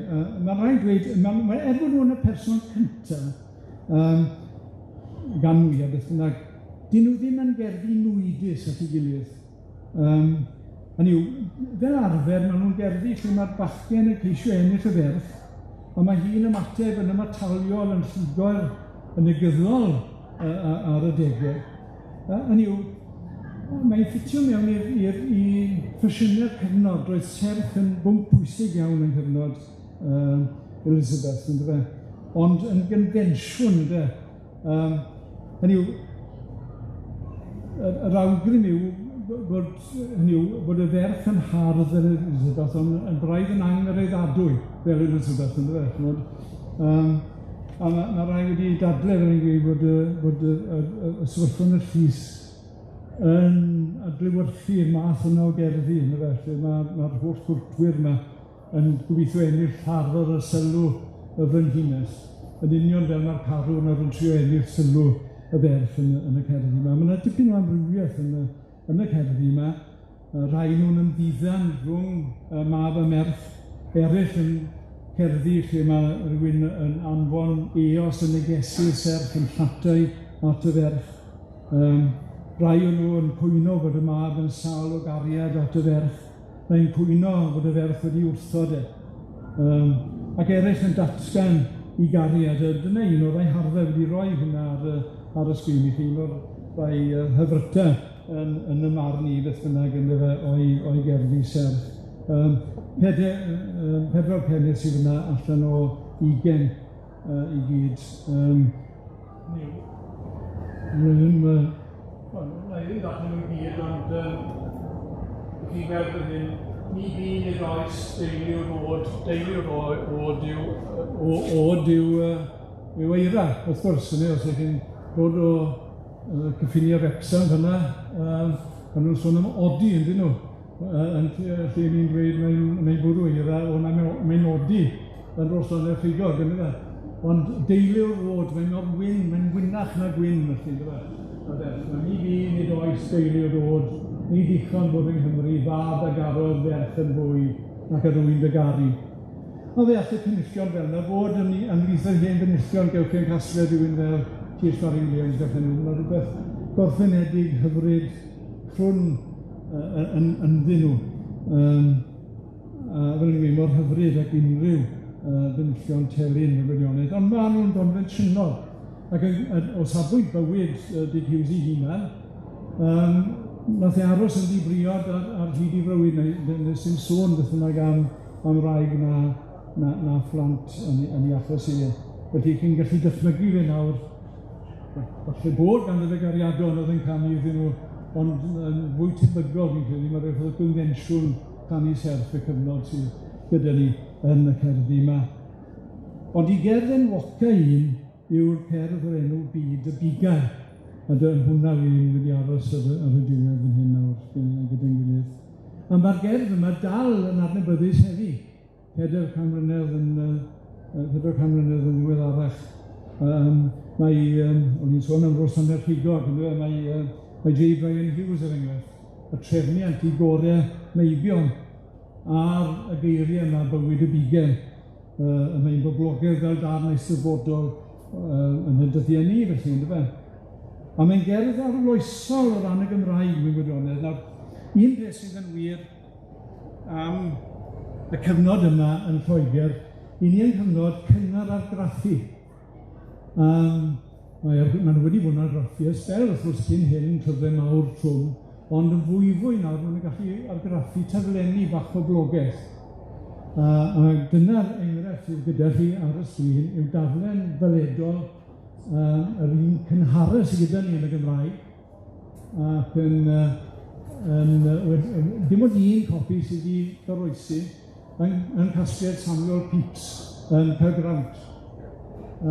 Ma' raid dweud, er bod nhw yn y person cynta, gan mwya beth bynnag, 'dyn nhw ddim yn gerddi nwydus at ei gilydd. Hynny yw, fel arfer, ma' nw'n gerddi lle ma'r bachgen yn ceisio ennill y ferch, a ma' hi'n ymateb yn ymataliol, yn llugoer, yn negyddol ar y dege. Hynny yw, mae'n ffitio mewn i'r i ffasiynau'r cyfnod, roedd serch yn bwnc pwysig iawn yng nghyfnod Elizabeth, yndyfe? Ond yn gynfensiwn, ynde? Hynny yw, yr awgrym yw bod, hynny yw, bod y ferch yn hardd fel Elizabeth, ond yn braidd yn angyraeddadwy fel Elizabeth, yndyfe? Ch'mod? A ma' rai wedi dadle, fel fi'n gweud, bod y sefyllfa yn y llys yn adlewyrchu'r math yna o gerddi, yndyfe, lle ma'r holl gwrtwyr 'ma yn gobeithio ennill ffafr a sylw y frenhines, yn union fel ma'r carw nawr yn trio ennill sylw y ferch yn y cerddi 'ma. Ma' 'na dipyn o amrywiaeth yn y cerddi 'ma, rhai nw'n ymddiddan rhwng y mab a merch, eraill yn cerddi lle ma' rywun yn anfon eos yn negesu serch yn llatai at y ferch. Rai o'n nw yn cwyno fod y mab yn sâl o gariad at y ferch, mae'n cwyno fod y ferch wedi wrthod e. Ac eraill yn datgan 'i gariad, a dyna un o'r rai harddaf wedi roi hwnna ar y ar y sgrin i chi, un o'r rhai hyfryta yn yn 'y marn i beth bynnag yndyfe o'i o'i gerddi serch. Pedwar pennill sydd yna allan o ugen i gyd. Ddim, wel, na i ddim darllen nhw i gyd, ond chi'n gweld fan hyn, ni bu nid oes deiliwr o'd, deiliwr o- o'd yw, o- o'd yw, yw eira, wrth gwrs, hynny os ych chi'n dod o cyffiniau Wrecsam fyna, ma' nhw'n sôn am odi, yndyn nhw? Yn lle ni'n dweud mae'n bwrw eira, o na, mae'n odi yn Rhoslan-y-Rhigog, yndyfe? Ond deiliwr o'd, mae'n mor wyn, mae'n wynach na gwyn, felly, yndyfe? A ferch, ma' ni fu nid oes deiliwr o'd, ni ddichon bod yng Nghymru fab a garodd ferch yn fwy nac ydw i'n dy garu. Ond fe all y penillion fel yna fod yn ymhlith yr hen benillion, gewch chi'n casgliad rhywun fel T.H. Parry Williams, gallen nhw, ma' rhywbeth gorffenedig, hyfryd, crwn ynddyn nhw. A fel o'n i'n gweud, mor hyfryd ac unrhyw benillion telyn mewn gwirionedd, ond ma' nhw'n gonfensiynol, ac o safbwynt bywyd Dic Hughes ei hunan, nath e aros yn ddi-briod ar hyd 'i fywyd, neu nes dim sôn beth bynnag am wraig na phlant yn 'i achos e. Felly chi'n gallu dychmygu fe nawr, falle bod ganddo fe gariadon o'dd yn canu iddyn nhw, ond yn fwy tebygol fi'n credu, ma' rhyw fath o gonfensiwn canu serch y cyfnod sydd gyda ni yn y cerddi 'ma. Ond 'i gerdd enwoca un yw'r cerdd o'r enw Byd y Bugail, a hwnna fi'n mynd i aros ar y diwedd fan hyn nawr gyda'n gilydd. A ma'r gerdd yma dal yn adnabyddus heddi, 400 mlynedd yn 400 mlynedd yn ddiweddarach. O'n i'n sôn am Rosanna Rhigog, yndyfe, mae J. Brian Hughes er enghraifft, y trefniant i gore meibion ar y geiriau yma bywyd y bugail, y mae'n boblogaidd fel darn eisteddfodol yn y dyddiau ni felly, yndyfe? A mae'n gerdd arloesol o ran y Gymraeg mewn gwirionedd. Nawr, un peth sydd yn wir am y cyfnod yma yn Lloegr, i ni yn cyfnod cynnar argraffu. Ma' nhw wedi bod yn argraffu ers sbel, wrth gwrs, cyn hyn, llyfre mawr trwm, ond yn fwyfwy nawr, ma' nw'n gallu argraffu taflenni bach poblogedd. A dyna'r enghraifft sydd gyda chi ar y sgrin yw darllen weledol yr un cynhara sydd gyda ni yn y Gymraeg, ac dim ond un copi sydd wedi goroesi yn casgliad Samuel Pepys yn Caergrawnt. A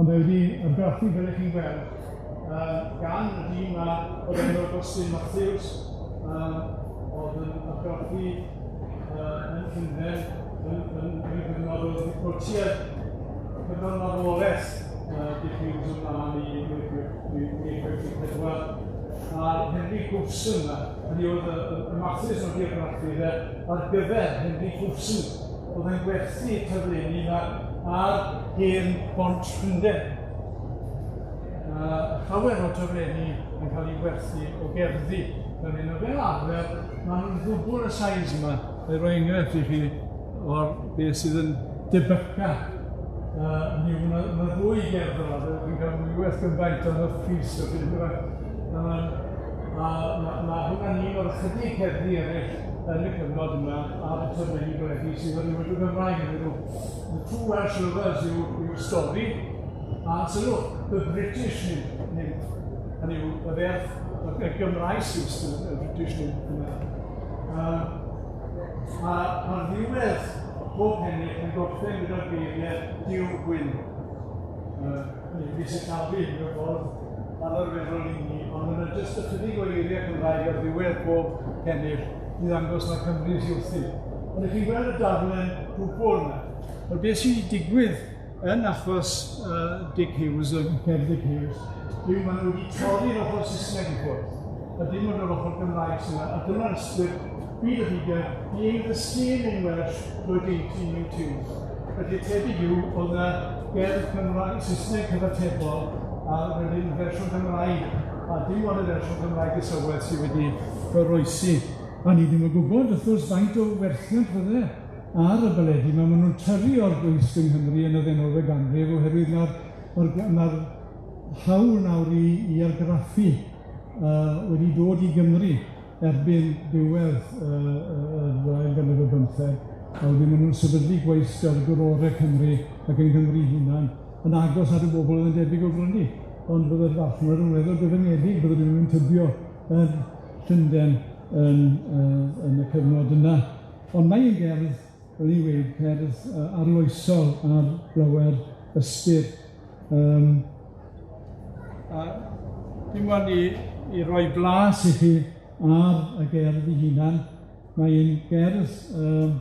mae wedi argraffu, fel ych chi'n gweld, gan y dyn 'ma o'r enw Austin Matthews, oedd yn argraffu yn Llundain yn y cyfnod oedd o tua cyfnod marwolaeth Dic Hughes o flaen i 1864. A Henry Coulson yma, hynny oedd y Matthews wedi argraffu fe ar gyfer Henry Coulson, oedd yn gwerthu taflenni yma ar hen bont Llundain. Llawer o taflenni yn cael eu gwerthu o gerddi fel hyn, a fel arfer, maen nhw'n ddwbl y size yma. Fe roi enghraifft i chi o'r beth sydd yn debyca. Hynny yw, ma' ddwy gerdd fel arfer, dwi'n cael mwywaith gymaint am y pris o hyn, yndyfe? A ma' hwnna'n un o'r ychydig cerddi eraill yn y cyfnod yma ar y taflenni gwledig sydd yn rhywbeth o Gymraeg yn nhw. The Two Welsh Lovers yw'r stori, a sylwch, The British Nymph, hynny yw, y ferch, y Gymraes yw y British Nymph yma. A ar ddiwedd pob pennill yn gorffen gyda'r geiriau Duw Gwyn. Neu sillafu mewn ffordd anarferol i ni, ond mae yna jyst ychydig o eiriau Cymraeg ar ddiwedd pob pennill i ddangos mae Cymru sydd wrthi. Ond ych chi'n gweld y darllen dwbl yna. Wel, beth sydd wedi digwydd yn achos Dic Hughes, y cerdd Dic Hughes, yw maen nhw wedi torri'r ochr Saesneg i ffwrdd, a dim ond yr ochr Gymraeg sydd yna, a dyma'r ystyr byd y bigger, being the same in Welsh, though dainty new tune. Felly tebyg yw o'dd 'na gerdd Cymraeg, Saesneg cyfatebol a wedyn fersiwn Cymraeg, a dim ond y fersiwn Cymraeg y Sylwedd sydd wedi goroesi. A ni ddim yn gwybod, wrth gwrs, faint o werthiant fydde ar y baledi 'ma, ma' nw'n tyrru o'r gweisg yng Nghymru yn y ddeunawfed ganrif oherwydd ma'r ma'r ma'r hawl nawr i i argraffu yy wedi dod i Gymru erbyn diwedd yy yy yr ail ganrif ar bymtheg, a wedyn ma' nw'n sefydlu gweisg ar gorore Cymru ac yng Nghymru hunan yn agos at y bobol o'dd yn debyg o brynu, ond fydde'r farchnad yn weddol gyfyngedig, bydde rywun yn tybio yn Llunden yn yy yn y cyfnod yna. Ond mae un gerdd, fel i'n gweud, cerdd yy arloesol ar lawer ystyr. Yym a dim ond i i roi blas i chi ar y gerdd 'i hunan, mae'n gerdd yym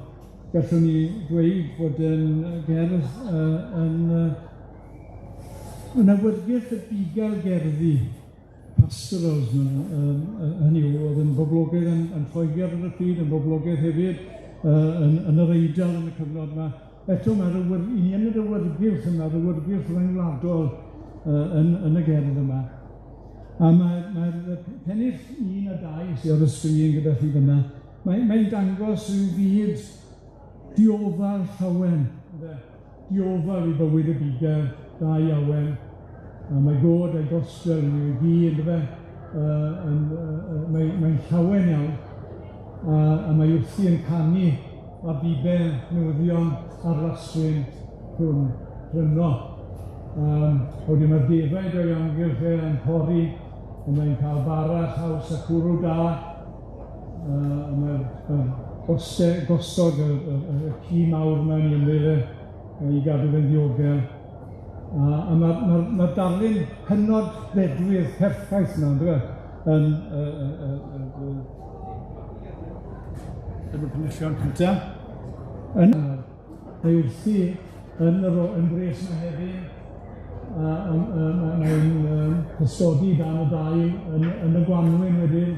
gallwn ni dweud fod yn gerdd yy yn yy yn awyrgylch y bugail gerddi pastorals 'ma yym yy hynny yw o'dd yn boblogaidd yn yn Lloeger ar y pryd, yn boblogaidd hefyd yy yn yn yr Eidal yn y cyfnod 'ma. Eto ma'r awyr- 'yn ni yn yr awyrgylch yma, yr awyrgylch ryngwladol yy yn yn y gerdd yma. A mae mae'r yy pennill un a dau sy ar y sgrin gyda chi fyn 'na, mae mae'n dangos ryw fyd diofal llawen, ynde? Diofal i fywyd y bugail, dau awen, a mae God a'i gosber yn i gyd, yndyfe? Yy yn yy yy mae mae'n llawen iawn, a a mae wrthi yn canu a biben newyddion ar laswyn rhwng Rhynno. Yym, wedyn ma'r defaid o'i amgylch e yn pori, a mae'n ca'l bara, caws a cwrw da, yy a ma'r yy goste- gosod y y y y ci mawr 'ma yn 'i ymyl e i gadw fe'n ddiogel. A a ma'r ma'r ma'r darlun hynod ddedwydd perffaith 'ma on'd yw e, yn yy yy yy yy yy yn y penillion cynta. Yn mae wrthi yn yr o- yn Mhres Mehefin, a yn yy ma' mae'n yym cysgodi dan y dail yn yn y gwanwyn wedyn,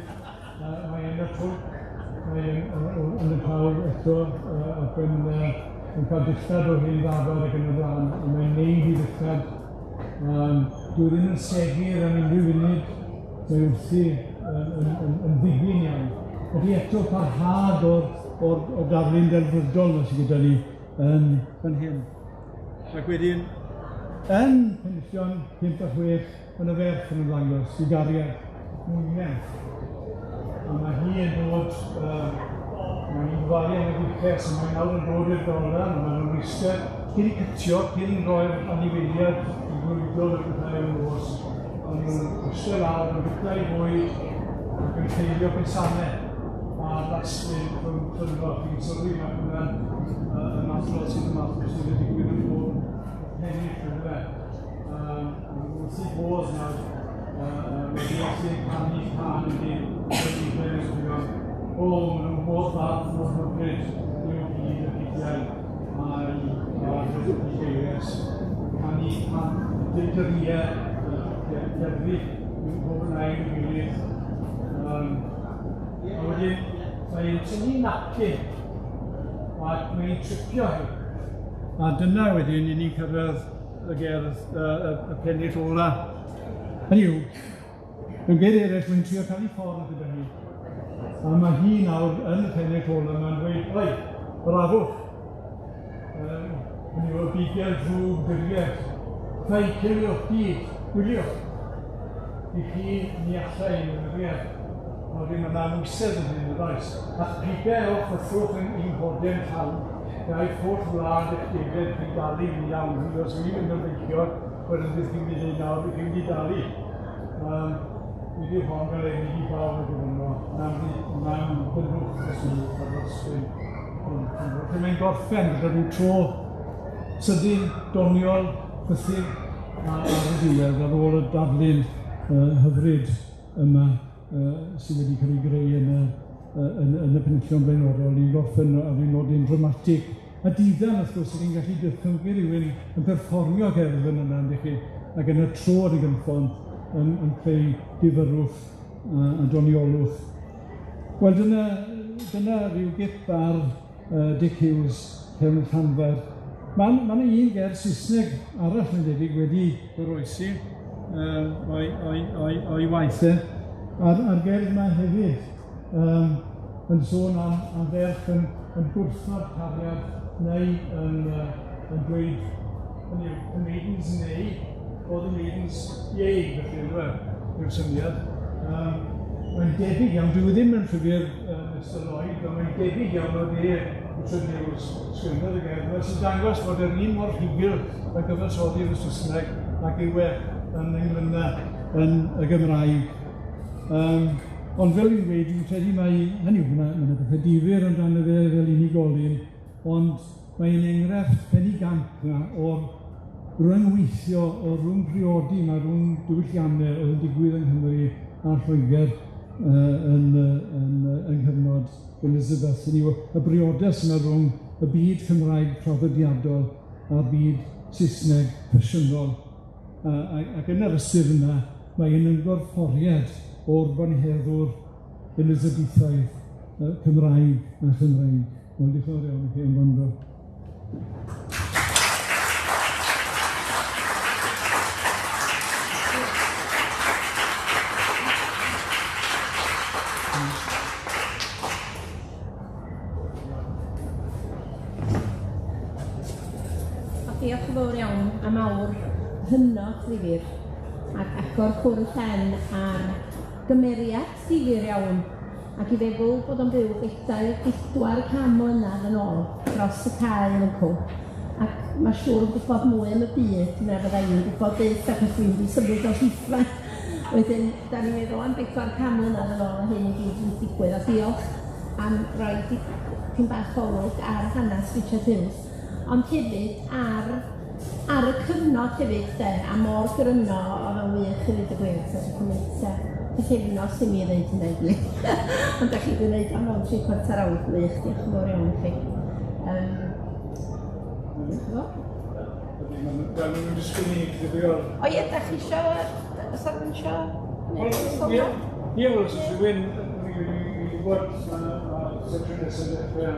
yy mae yn y twlc, mae yn yy o- yn y clawr eto, yy ac yn yy yn ca'l dillad o'r hen ddafad ac yn y bla'n, a mae'n neud 'i ddillad, dyw e ddim yn segur am unryw funud, mae wrthi yn yn yn yn ddifyn iawn. Felly eto parhad o'r o'r o'r darlun delfrydol 'ma sy gyda ni yn fan hyn. Ac wedyn, yn penillion 5 a 6, ma' 'na ferch yn ymddangos i gariad mwynen. A ma' hi yn dod yy ma' hi'n gofalu am y buches, a mae nawr yn dod i'r dorlan, a ma' nw'n eistedd cyn cytio, cyn roi'r anifeiliad i fwydo yn y pethau yn y nos, ma' nw'n eistedd lawr yn bwyta 'u bwyd ac yn treulio cusane ar laswyn rhwng Clynnog. Chi'n sylwi ma' hwnna'n yy yn adrodd sydd yn math sydd wedi digwydd yn bob pennill yndyfe? Yym, ma' nw wrth 'u bodd nawr yy yy wedi allu canu cân i ni O, ma' nw mor falch, mor hyfryd i'w hyd y pigiau a'i a'r bugeilies. Canu cân dydrie cerddi i'w pob yn ail i'w gilydd. Yym, a wedyn mae'n tynnu napkin ac mae'n tripio hi. A dyna wedyn 'yn ni'n cyrraedd y gerdd yy y y pennill ola. Hynny yw, mewn geirie eryll, mae'n trio ca'l 'i ffordd gyda hi. A ma' hi nawr yn y pennill ola 'ma'n dweud, oi, brafwch. Yym, hynny yw, y bugel drwg diried. Rhaid ciliwch gyd, gwyliwch. I chi ni allai ymddiried. A wedyn ma' 'na amwysedd yn hyn, yndoes? A'ch pibe o'ch fythwch yn un hoden llawn, gaiff holl wlad eich defaid chi dalu yn iawn. Hynny yw, os wi'n mynd yn feichiog, wedyn beth chi'n mynd i ddeud nawr, chi'n mynd i dalu. Yym, nid yw hon fel unig i bawb y gyfyno, na'n na'n byddwch os yw ar ddysgwyn. Felly mae'n gorffen gyda rhyw tro sydyn, doniol, chwythig a ar y diwedd ar ôl y darlun yy hyfryd yma yy sydd wedi cael ei greu yn y yy yn yn y penillion blaenorol, ni'n gorffen ar ryw nodyn dramatig. A diddan, wrth gwrs, 'dych chi'n gallu dychmygu rywun yn perfformio cerdd fel yna, yndych chi, ac yn y tro ar y gynffon yn yn creu difyrrwch a a doniolwch. Wel, dyna dyna ryw gip ar yy Dic Hughes, Cefn Llanfair. Ma' 'na un gerdd Saesneg arall mae'n debyg wedi goroesi o'i waith e, a'r gerdd 'ma hefyd yn sôn am ferch yn gwrthod cariad neu yn dweud, hynny yw, the maidens nay, or the maidens yea, felly yndyfe, yw'r syniad. Mae'n debyg iawn, dyw e ddim yn llyfr Mister Lloyd, ond mae'n debyg iawn o dde Richard Hughes sgwennodd y gerdd yma, sy'n dangos bod yr un mor rhugl y gyfansoddi'r y Saesneg ac yw e yn englyna yn y Gymraeg. Ond fel fi'n gweud, dwi'n credu mai, hynny yw, ma' 'na pethe difyr amdano fe fel unigolyn, ond mae'n enghraifft penigamp 'na o'r ryngweithio, o rwng priodi 'ma rwng diwyllianne oedd yn digwydd yng Nghymru a Lloegr yn nghyfnod Elizabeth, hynny yw, y briodas yna rhwng y byd Cymraeg traddodiadol a'r byd Saesneg ffasiynol. Ac yn yr ystyr yna, mae'n ymgorfforiad o'r bonheddwr Elizabethaidd Cymraeg a Chymreig. Wel, diolch yn fawr iawn i chi am wrando. Diolch yn fawr iawn am awr hynod ddifyr ac agor cwr y llen ar gymeriad difyr iawn ac i feddwl bod o'n byw 400 mlynedd yn ôl dros y cae yn wncwl ac ma' siŵr yn gwbod mwy am y byd na fydda i'n gwbod byth achos dwi'm 'di symud o Rhuthun. Wedyn, 'dan ni'n meddwl am 400 mlynedd yn ôl a hyn i gyd yn digwydd, a diolch am roi dipyn bach olwg ar hanes Richard Hughes, ond hefyd ar y cyfnod hefyd de, a mor gryno o'dd o'n wych i ddeud y gwir, so 'di cymryd tua pythefnos i mi ddeud hynna i gyd. Ond 'dach chi 'di neud o mewn 3/4 awr, gwych, diolch yn fawr iawn i chi. Diolch yn fawr. Wel, maen nhw'n disgwyl ni clirio. O ie, dach chi isio, oes 'na rywun isio neud sylwad? Ie, wel, os oes rhywun i wybod, mae sesiwn nesaf yn dechrau,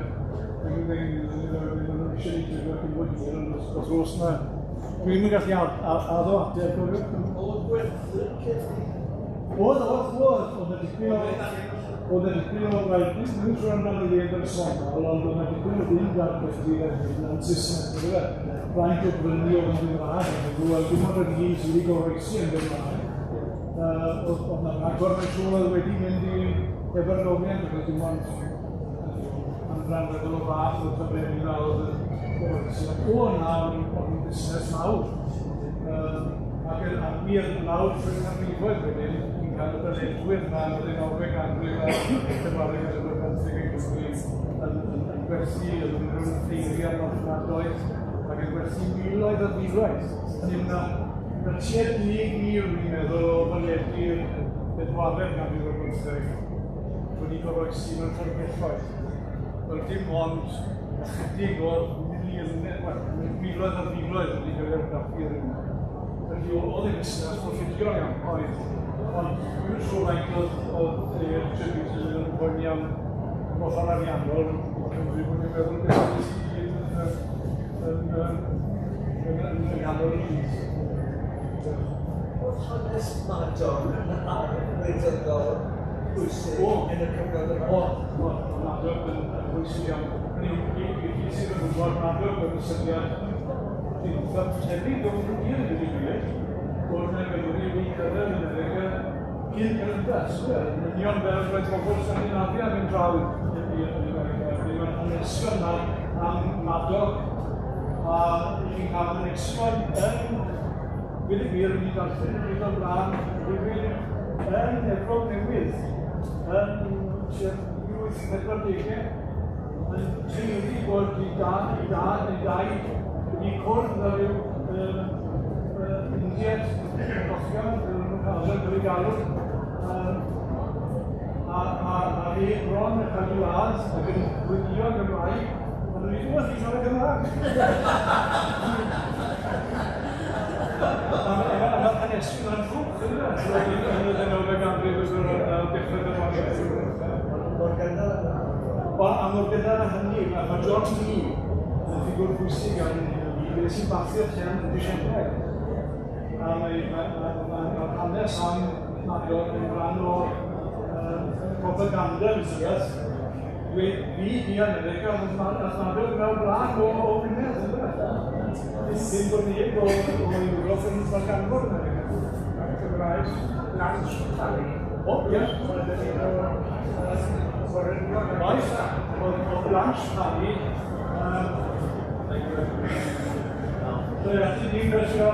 maen nhw eisiau ni clirio cyn bo hir, ond os oes na, dwi'm yn gallu addo ateb, cofiwch. Oedd gwerthu'r cerddi? Oedd, oedd, oedd, oedd 'na dipyn o, oedd 'na dipyn o, wel, dwi'm yn siŵr amdano fi yn bersonol, ond oedd 'na dipyn o fynd ar gwerthu erbyn yn Saesneg, on'd yfe? Faint o brynu oedd yn Gymraeg, yn nhw, wel, dim ond yr un sydd wedi goroesi yn Gymraeg. Oedd 'na ragor, mae'n siŵr, oedd wedi mynd i Eberdofiant, achos dim ond anfran weddol o fath o'r taflenni 'na oedd yn goroesi. Ond o na, oedd yn busnes mawr. Ac yn wir, lawr trwy'r canrifoedd wedyn, ni'n cael y dyledwyr 'na yn y ddeunawfed ganrif a'r pedwaredd ganrif ar bymtheg yng Nghymru yn gwerthu, yn mynd rownd ffeiriau marchnadoedd ac yn gwerthu miloedd ar filoedd. Hynny yw, na tua 10,000, fi'n meddwl, o faledi'r bedwaredd ganrif ar bymtheg wedi goroesi mewn llyfrgelloedd. Wel, dim ond ychydig o'r miliynau, wel, miloedd ar filoedd wedi cael eu argraffu ar hyn. Felly, oedd e'n busnes proffidiol iawn, oedd. Ond dwi'm yn siŵr faint oedd Richard Hughes yn poeni am yr ochr ariannol, ond dwi'n bod yn meddwl beth oedd i gyd yn nghanol y byd. Oedd hanes Madog yn arf wleidyddol pwysig yn y cyfnod yma? Oedd, oedd, Madog yn bwysig iawn. Hynny yw, i chi sydd yn gwybod, Madog oedd y syniad eitha tebyg o wir i ddweud y gwir, bod yna Gymru wedi cyrraedd yn America cyn Columbus, yn union fel roedd pobl Scandinavia yn mynd draw i America. Felly mae'r hanesion yma am Madog, a i chi'n cael hanesion yn, gwed y gwir, wedi darllen y bryd o'r blaen, rhywun yn Efrog Newydd, yn tua 1840au, yn teulu bod ei dad, ei dad, ei daid wedi cwrdd â rhyw Indiad cochion, fel nhw'n cael ei galw, a fe bron yn cael ei ladd ac yn gweddïo yn Gymraeg, a nhw'n dweud, o, chi'n siarad Cymraeg! A mae'r haneswyr yna'n ffwc, yn y ddeunawfed ganrif yn dechrau bedwaredd. Mor gynnar â Wel, a mor gynnar â hynny, mae John Dee yn ffigwr pwysig iawn yn hyn. beth sy'n bathu'r term British Empire. A mae hanes am Madog yn rhan o propaganda Elizabeth. Dweud, fi di America, ath Madog mewn rhan o Wynedd, yn dweud. Ddim bod neb o Ewrop yn darganfod America. Cymraeg, Blanche Parry. O, ie. Oes, oedd Blanche Parry. Ia, croeso.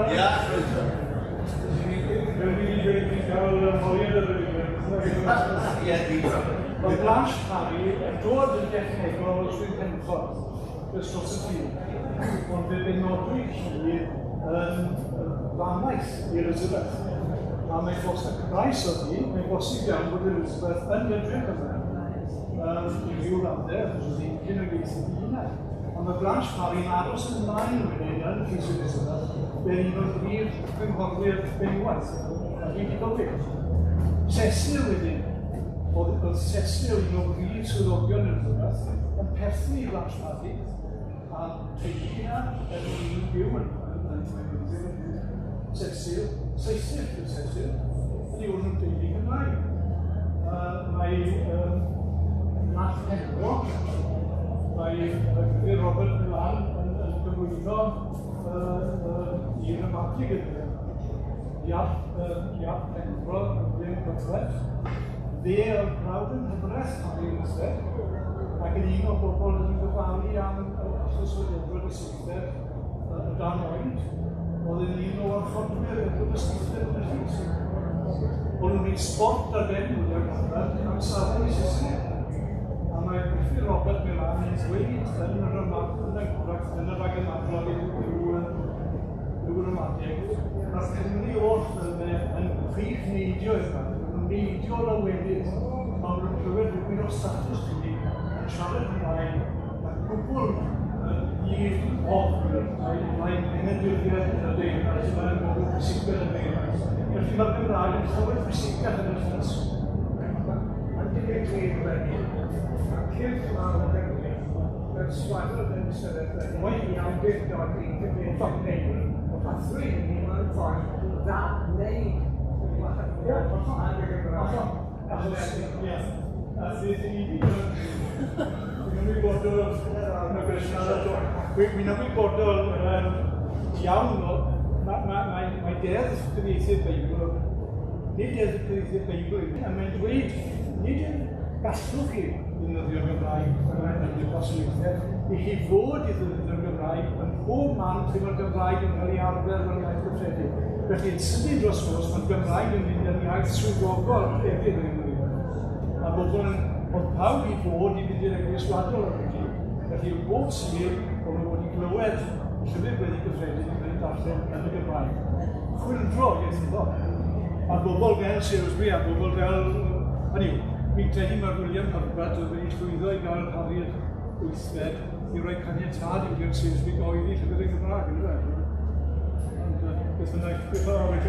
Ie, digon. Oedd Blanche Parry yn dod yn dechnegol o Swydd Henffordd, dros y ffin. Ond fe benodwyd hi yn famaeth i Elizabeth. A mae'n bosib, Cymraes oedd hi, mae'n bosib iawn bod Elizabeth yn edrych yma i ryw raddau, achos oedd hi'n cyn ieithu ei hunan. Ond mae Blanche Parry'n aros yn ymlaen wedyn yn Llys Elizabeth fel un o'r brif gynghorwyr benywaidd, a dwi wedi gofyn. Cecil wedyn, oedd Cecil un o'r brif swyddogion Elizabeth yn perthyn i Blanche Parry, a teulu yna yn un byw yn Cecil, Saesneg yw Cecil, yn ei wrth yn deulu Cymraeg. Mae Matt Penfro, mae Gruffydd Robert Milan yn gyflwyno i ramadeg ydyn nhw. Iarll Penfro yn Glyn Cyfres. Fe oedd brawd yn nghyfraith Harri Elizabeth, ac yn un o'r bobl yn gofalu am achos o Edward y Seithfed o dan oed, oedd yn un o warchodwyr Edward y Seithfed yn y llys. O'n nhw'n gwneud sbort ar ben William Herbert am safon i Saesneg. A mae Gruffydd Robert Milan yn dweud yn y rhagymadrodd i'w ramadeg, mae'r Cymry oll yn chwich neidio i'r fan, yn neidio lawenydd, ond nhw'n clywed rhywun o statws Cymru yn siarad Cymraeg a gwbl i ofn mae'n heneduriaeth yn y deyrnas, mae'n gwbl pwysicach yn y deyrnas. Felly mae'r Gymraeg yn llawer pwysicach yn y llys. Mae'n digwydd gwir wedyn, mae cyrff mawr yn Gymru berswadodd yn sefydlu i awdurdod i gyfieithu Beibl, a thrwy hynny mewn ffordd ddadwneud y gwahaniaeth ag y Gymraeg. Achos, ie, a dwi'n ymwybodol, dwi'n ymwybodol iawn o, mae deddf cyfieithu'r Beibl, nid deddf cyfieithu'r Beibl, a mae'n dweud, nid yn gallwch chi ddefnyddio'r Gymraeg yn y gwasanaethau, i chi fod i ddefnyddio'r Gymraeg yn pob man lle mae'r Gymraeg yn cael ei arfer fel iaith gyffredin. Felly, yn sydyn dros nos, mae'r Gymraeg yn mynd yn iaith swyddogol hefyd yn Nghymru. A bobl yn, oedd pawb i fod i fynd i'r Eglwys Wladol ar y pryd. Felly, bob Sul, o'n nhw wedi glywed y llyfr gweddi gyffredin yn cael ei darllen yn y Gymraeg. Chwyldro ieithyddol. A bobl fel Salisbury a bobl fel, hynny yw, fi'n credu mae'r William Herbert oedd wedi llwyddo i gael Harri'r Wythfed i roi caniatâd i William Salisbury gyhoeddi llyfr yn Gymraeg, yn dweud. Ond beth bynnag, beth bynnag.